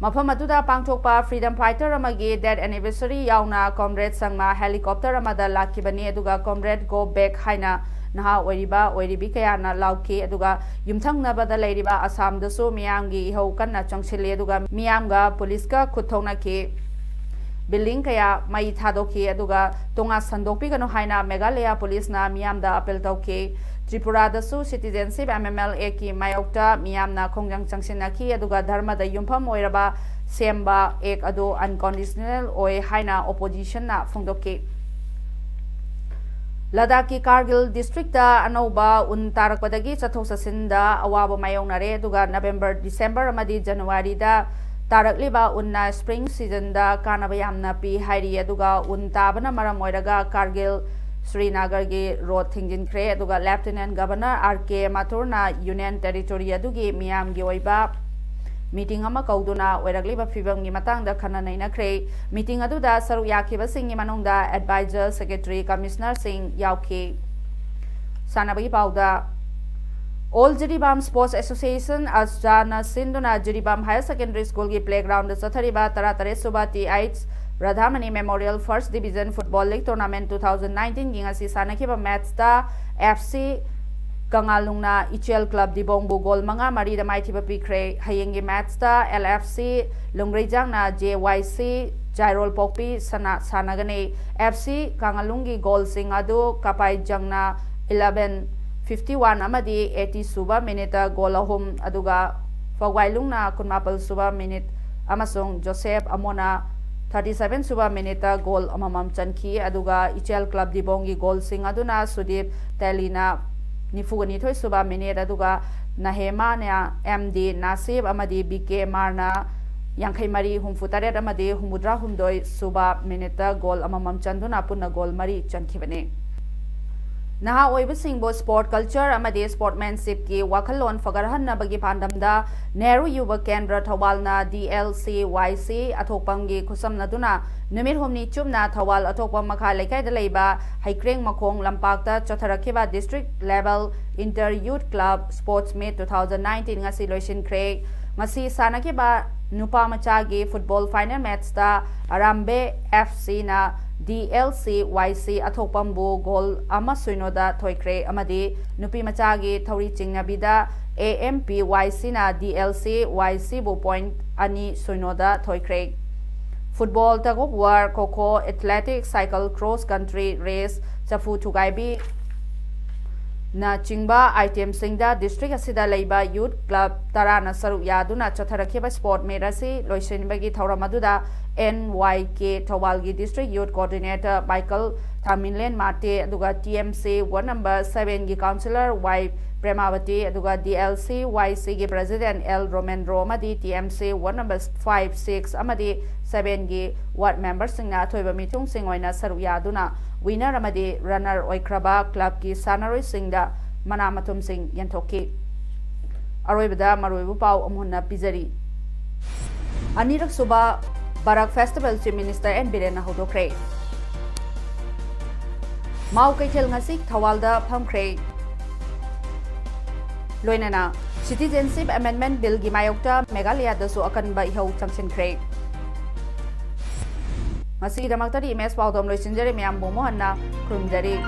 ꯃꯐꯝ ꯑꯗꯨꯗ ꯄꯥꯡꯊꯣꯛꯄ ꯐ꯭ꯔꯤꯗꯝ ꯐꯥꯏꯇꯔ ꯑꯃꯒꯤ ꯗꯦꯠ ꯑꯦꯅꯤꯚꯔꯁꯔꯤ ꯌꯥꯎꯅ ꯀꯣꯝꯔꯦꯗ ꯁꯪꯃꯥ ꯍꯦꯂꯤꯀꯣꯞꯇꯔ ꯑꯃꯗ ꯂꯥꯛꯈꯤꯕꯅꯤ, ꯑꯗꯨꯒ "ꯀꯣꯝꯔꯦꯗ, ꯒꯣ ꯕꯦꯛ" ꯍꯥꯏꯅ ꯅꯍꯥ ꯑꯣꯏꯔꯤꯕ ꯑꯣꯏꯔꯤꯕꯤ ꯀꯌꯥꯅ ꯂꯥꯎꯈꯤ, ꯑꯗꯨꯒ ꯌꯨꯝꯊꯪꯅꯕꯗ ꯂꯩꯔꯤꯕ ꯑꯁꯥꯝꯗꯁꯨ ꯃꯤꯌꯥꯝꯒꯤ ꯏꯍꯧ ꯀꯟꯅ ꯆꯪꯁꯤꯜꯂꯤ, ꯑꯗꯨꯒ ꯃꯤꯌꯥꯝꯒ ꯄꯨꯂꯤꯁꯀ ꯈꯨꯠ ꯊꯧꯅꯈꯤ꯫ ꯕꯤꯜꯗꯤꯡ ꯀꯌꯥ ꯃꯩ ꯊꯥꯗꯣꯛꯈꯤ, ꯑꯗꯨꯒ ꯇꯣꯉꯥꯟ ꯁꯟꯗꯣꯛꯄꯤꯒꯅꯨ ꯍꯥꯏꯅ ꯃꯦꯘꯥꯂꯌꯥ ꯄꯨꯂꯤꯁꯅ ꯃꯤꯌꯥꯝꯗ ꯑꯄꯤꯜ ꯇꯧꯈꯤ꯫ ꯇ꯭ꯔꯤꯄꯨꯔꯥꯗꯁꯨ ꯁꯤꯇꯤꯖꯦꯟꯁꯤꯞ ꯑꯦꯃꯦꯟꯗꯃꯦꯟꯠ ꯑꯦꯛꯀꯤ ꯃꯥꯌꯣꯛꯇ ꯃꯤꯌꯥꯝꯅ ꯈꯣꯡꯖꯪ ꯆꯪꯁꯤꯟꯅꯈꯤ, ꯑꯗꯨꯒ ꯙꯔꯃꯗ ꯌꯨꯝꯐꯝ ꯑꯣꯏꯔꯕ ꯁꯦꯝꯕ ꯑꯦꯛ ꯑꯗꯨ ꯑꯟꯀꯣꯟꯗꯤꯁꯅꯦꯜ ꯑꯣꯏ ꯍꯥꯏꯅ ꯑꯣꯄꯣꯖꯤꯁꯟꯅ ꯐꯣꯡꯗꯣꯛꯈꯤ꯫ ꯂꯗꯥꯈꯀꯤ ꯀꯥꯔꯒꯤꯜ ꯗꯤꯁꯇ꯭ꯔꯤꯛꯇ ꯑꯅꯧꯕ ꯎꯟ ꯇꯥꯔꯛꯄꯗꯒꯤ ꯆꯠꯊꯣꯛ ꯆꯠꯁꯤꯟꯗ ꯑꯋꯥꯕ ꯃꯥꯌꯣꯛꯅꯔꯦ꯫ ꯑꯗꯨꯒ ꯅꯕꯦꯝꯕꯔ, ꯗꯤꯁꯦꯝꯕꯔ ꯑꯃꯗꯤ ꯖꯅꯋꯥꯔꯤꯗ ꯇꯥꯔꯛꯂꯤꯕ ꯎꯟꯅ ꯁ꯭ꯄ꯭ꯔꯤꯡ ꯁꯤꯖꯟꯗ ꯀꯥꯟꯅꯕ ꯌꯥꯝꯅ ꯄꯤ ꯍꯥꯏꯔꯤ꯫ ꯑꯗꯨꯒ ꯎꯟ ꯇꯥꯕꯅ ꯃꯔꯝ ꯑꯣꯏꯔꯒ ꯀꯥꯔꯒꯤꯜ ꯁ꯭ꯔꯤꯅꯒꯔꯒꯤ ꯔꯣꯗ ꯊꯤꯡꯖꯤꯟꯈ꯭ꯔꯦ꯫ ꯑꯗꯨꯒ ꯂꯦꯐꯇꯤꯅꯦꯟ ꯒꯚꯔꯅꯔ ꯑꯥꯔ ꯀꯦ ꯃꯥꯊꯨꯔꯅ ꯌꯨꯅꯤꯌꯟ ꯇꯦꯔꯤꯇꯣꯔꯤ ꯑꯗꯨꯒꯤ ꯃꯤꯌꯥꯝꯒꯤ ꯑꯣꯏꯕ ꯃꯤꯇꯤꯡ ꯑꯃ ꯀꯧꯗꯨꯅ ꯑꯣꯏꯔꯛꯂꯤꯕ ꯐꯤꯕꯝꯒꯤ ꯃꯇꯥꯡꯗ ꯈꯟꯅ ꯅꯩꯅꯈ꯭ꯔꯦ꯫ ꯃꯤꯇꯤꯡ ꯑꯗꯨꯗ ꯁꯔꯨꯛ ꯌꯥꯈꯤꯕꯁꯤꯡꯒꯤ ꯃꯅꯨꯡꯗ ꯑꯦꯗꯚꯥꯏꯖꯔ, ꯁꯦꯀ꯭ꯔꯦꯇꯔꯤ, ꯀꯃꯤꯁꯅꯔꯁꯤꯡ ꯌꯥꯎꯈꯤ꯫ ꯁꯥꯟꯅꯕꯒꯤ ꯄꯥꯎꯗ, ꯑꯣꯜ ꯖꯤꯔꯤꯕꯥꯝ ꯁ꯭ꯄꯣꯔꯠꯁ ꯑꯦꯁꯣꯁꯤꯌꯦꯁꯟ, ꯑꯖꯥꯅ ꯁꯤꯟꯗꯨꯅ ꯖꯤꯔꯤꯕꯥꯝ ꯍꯥꯌꯔ ꯁꯦꯀꯦꯟꯗꯔꯤ ꯁ꯭ꯀꯨꯜꯒꯤ ꯄ꯭ꯂꯦꯒ꯭ꯔꯥꯎꯟꯗ ꯆꯠꯊꯔꯤꯕ ꯇꯔꯥꯇꯔꯦꯠ ꯁꯨꯕ T H Radhamani memorial first division football league tournament two thousand ꯅꯥꯏꯟꯇꯤꯟꯒꯤ ꯉꯁꯤ ꯁꯥꯟꯅꯈꯤꯕ ꯃꯦꯠꯆꯇ ꯑꯦꯐ ꯁꯤ ꯀꯪꯂꯥꯂꯨꯡꯅ ꯏꯆꯦꯜ ꯀ꯭ꯂꯕ ꯗꯤꯕꯣꯡꯕꯨ ꯒꯣꯜ ꯃꯉꯥ ꯃꯔꯤꯗ ꯃꯥꯏꯊꯤꯕ ꯄꯤꯈ꯭ꯔꯦ꯫ ꯍꯌꯦꯡꯒꯤ ꯃꯦꯠꯆꯇ ꯑꯦꯜ ꯑꯦꯐ ꯁꯤ ꯂꯨꯡꯒ꯭ꯔꯩꯖꯥꯡꯅ ꯖꯦ ꯋꯥꯏ ꯁꯤ ꯖꯥꯏꯔꯣꯜ ꯄꯣꯛꯄꯤ ꯁꯅꯥ-, ꯁꯥꯟꯅꯒꯅꯤ꯫ ꯑꯦꯐ ꯁꯤ ꯀꯪꯂꯥꯂꯨꯡꯒꯤ ꯒꯣꯜꯁꯤꯡ ꯑꯗꯨ ꯀꯄꯥꯏꯖꯪꯅ ꯏꯂꯚꯦꯟ ꯐꯤꯐꯇꯤ ꯋꯥꯟ ꯑꯃꯗꯤ ꯑꯩꯠꯇꯤ ꯁꯨꯕ ꯃꯤꯅꯤꯠꯇ ꯒꯣꯜ ꯑꯍꯨꯝ, ꯑꯗꯨꯒ ꯐꯧꯒꯥꯏꯂꯨꯡꯅ ꯀꯨꯟꯃꯥꯄꯜ ꯁꯨꯕ ꯃꯤꯅꯤꯠ ꯑꯃꯁꯨꯡ ꯖꯣꯁꯦꯐ ꯑꯃꯣꯅ ꯊꯥꯔꯇꯤ ꯁꯚꯦꯟ ꯁꯨꯕ ꯃꯤꯅꯤꯠꯇ ꯒꯣꯜ ꯑꯃꯃꯝ ꯆꯟꯈꯤ꯫ ꯑꯗꯨꯒ ꯏꯆꯦꯜ ꯀ꯭ꯂꯕ ꯗꯤꯕꯣꯡꯒꯤ ꯒꯣꯜꯁꯤꯡ ꯑꯗꯨꯅ ꯁꯨꯗꯤꯞ ꯇꯦꯂꯤꯅ ꯅꯤꯐꯨꯒ ꯅꯤꯊꯣꯏ ꯁꯨꯕ ꯃꯤꯅꯤꯠ, ꯑꯗꯨꯒ ꯅꯍꯦꯃꯥꯅ ꯑꯦꯝ ꯗꯤ ꯅꯥꯁꯤꯕ ꯑꯃꯗꯤ ꯕꯤ ꯀꯦ ꯃꯥꯔꯅ ꯌꯥꯡꯈꯩ ꯃꯔꯤ, ꯍꯨꯝꯐꯨ ꯇꯔꯦꯠ ꯑꯃꯗꯤ ꯍꯨꯝꯐꯨꯇꯔꯥ ꯍꯨꯝꯗꯣꯏ ꯁꯨꯕ ꯃꯤꯅꯤꯠꯇ ꯒꯣꯜ ꯑꯃꯃꯝ ꯆꯟꯗꯨꯅ ꯄꯨꯟꯅ ꯒꯣꯜ ꯃꯔꯤ ꯆꯟꯈꯤꯕꯅꯤ꯫ ꯅꯍꯥ ꯑꯣꯏꯕꯁꯤꯡꯕꯨ ꯁ꯭ꯄꯣꯔꯠ ꯀꯜꯆꯔ ꯑꯃꯗꯤ ꯁ꯭ꯄꯣꯔꯠꯃꯦꯟꯁꯤꯞꯀꯤ ꯋꯥꯈꯜꯂꯣꯟ ꯐꯒꯠꯍꯟꯅꯕꯒꯤ ꯄꯥꯟꯗꯝꯗ ꯅꯦꯍꯔꯨ ꯌꯨꯕ ꯀꯦꯟꯗ꯭ꯔ ꯊꯧꯕꯥꯜꯅ ꯗꯤ ꯑꯦꯜ ꯁꯤ ꯋꯥꯏ ꯁꯤ ꯑꯊꯣꯛꯄꯝꯒꯤ ꯈꯨꯠꯁꯝꯅꯗꯨꯅ ꯅꯨꯃꯤꯠ ꯍꯨꯝꯅꯤ ꯆꯨꯞꯅ ꯊꯧꯕꯥꯜ ꯑꯊꯣꯛꯄꯝ ꯃꯈꯥ ꯂꯩꯀꯥꯏꯗ ꯂꯩꯕ ꯍꯩꯀ꯭ꯔꯦꯡ ꯃꯈꯣꯡ ꯂꯝꯄꯥꯛꯇ ꯆꯠꯊꯔꯛꯈꯤꯕ ꯗꯤꯁꯇ꯭ꯔꯤꯛ ꯂꯦꯚꯦꯜ ꯏꯟꯇꯔ ꯌꯨꯠ club sports meet two thousand nineteen ꯉꯁꯤ ꯂꯣꯏꯁꯤꯟꯈ꯭ꯔꯦ꯫ ꯉꯁꯤ ꯁꯥꯟꯅꯈꯤꯕ ꯅꯨꯄꯥ ꯃꯆꯥꯒꯤ ꯐꯨꯠꯕꯣꯜ ꯐꯥꯏꯅꯦꯜ ꯃꯦꯠꯆꯇ ꯑꯔꯥꯝꯕꯦ ꯑꯦꯐ ꯁꯤꯅ ꯗꯤ ꯑꯦꯜ ꯁꯤ ꯋꯥꯏ ꯁꯤ ꯑꯊꯣꯛꯄꯝꯕꯨ ꯒꯣꯜ ꯑꯃ ꯁꯨꯏꯅꯣꯗ ꯊꯣꯏꯈ꯭ꯔꯦ ꯑꯃꯗꯤ ꯅꯨꯄꯤ ꯃꯆꯥꯒꯤ ꯊꯧꯔꯤ ꯆꯤꯡꯅꯕꯤꯗ ꯑꯦ ꯑꯦꯝ ꯄꯤ ꯋꯥꯏ ꯁꯤꯅ ꯗꯤ ꯑꯦꯜ ꯁꯤ ꯋꯥꯏ ꯁꯤꯕꯨ ꯄꯣꯏꯟꯠ ꯑꯅꯤ ꯁꯨꯏꯅꯣꯗ ꯊꯣꯏꯈ꯭ꯔꯦ꯫ ꯐꯨꯠꯕꯣꯜ, ꯇꯒ ꯑꯣꯐ ꯋꯥꯔ, ꯈꯣ ꯈꯣ, athletic, cycle cross country race, ꯆꯐꯨ ꯊꯨꯒꯥꯏꯕꯤ, ꯅꯆꯤꯡꯕ item ꯁꯤꯡꯗ district ꯑꯁꯤꯗ ꯂꯩꯕ youth club ꯇꯔꯥꯅ ꯁꯔꯨꯛ ꯌꯥꯗꯨꯅ ꯆꯠꯊꯔꯛꯈꯤꯕ sport meet ꯑꯁꯤ ꯂꯣꯏꯁꯤꯟꯕꯒꯤ ꯊꯧꯔꯝ ꯑꯗꯨꯗ N Y K ꯊꯧꯕꯥꯜꯒꯤ district youth coordinator Michael ꯊꯥꯃꯤꯟꯂꯦꯟ Mate, ꯑꯗꯨꯒ T M C ward number seven ꯒꯤ councillor Y ꯄ꯭ꯔꯦꯃꯥꯕꯇꯤ, ꯑꯗꯨꯒ D L C Y C ꯒꯤ president L ꯔꯣꯃꯦꯟꯗ꯭ꯔꯣ ꯑꯃꯗꯤ T M C ward number five, six ꯑꯃꯗꯤ seven ꯒꯤ ward member ꯁꯤꯡꯅ ꯑꯊꯣꯏꯕ ꯃꯤꯊꯨꯡꯁꯤꯡ ꯑꯣꯏꯅ ꯁꯔꯨꯛ ꯌꯥꯗꯨꯅ winner ꯑꯃꯗꯤ runner ꯑꯣꯏꯈ꯭ꯔꯕ club ꯀꯤ ꯁꯥꯟꯅꯔꯣꯏꯁꯤꯡꯗ ꯃꯅꯥ ꯃꯊꯨꯝꯁꯤꯡ ꯌꯦꯟꯊꯣꯛꯈꯤ꯫ ꯑꯔꯣꯏꯕꯗ ꯃꯔꯨꯑꯣꯏꯕ ꯄꯥꯎ ꯑꯃꯨꯛ ꯍꯟꯅ ꯄꯤꯖꯔꯤ꯫ ꯑꯅꯤꯔꯛ ꯁꯨꯕ ꯕꯔꯥꯛ festival Chief Minister N ꯕꯤꯔꯦꯟꯅ ꯍꯧꯗꯣꯛꯈ꯭ꯔꯦ꯫ ꯃꯥꯎ ꯀꯩꯊꯦꯜ ꯉꯁꯤ ꯊꯧꯕꯥꯜꯗ ꯐꯝꯈ꯭ꯔꯦ꯫ ꯂꯣꯏꯅꯅ Citizenship Amendment Bill ꯒꯤ ꯃꯥꯌꯣꯛꯇ ꯃꯦꯘꯥꯂꯌꯥꯗꯁꯨ ꯑꯀꯟꯕ ꯏꯍꯧ ꯆꯪꯁꯤꯟꯈ꯭ꯔꯦ꯫ ꯉꯁꯤꯒꯤꯗꯃꯛꯇꯗꯤ M S ꯄꯥꯎꯗꯝ ꯂꯣꯏꯁꯤꯟꯖꯔꯦ꯫ ꯃꯌꯥꯝꯕꯨ ꯑꯃꯨꯛ ꯍꯟꯅ ꯈꯨꯔꯨꯝꯖꯔꯤ꯫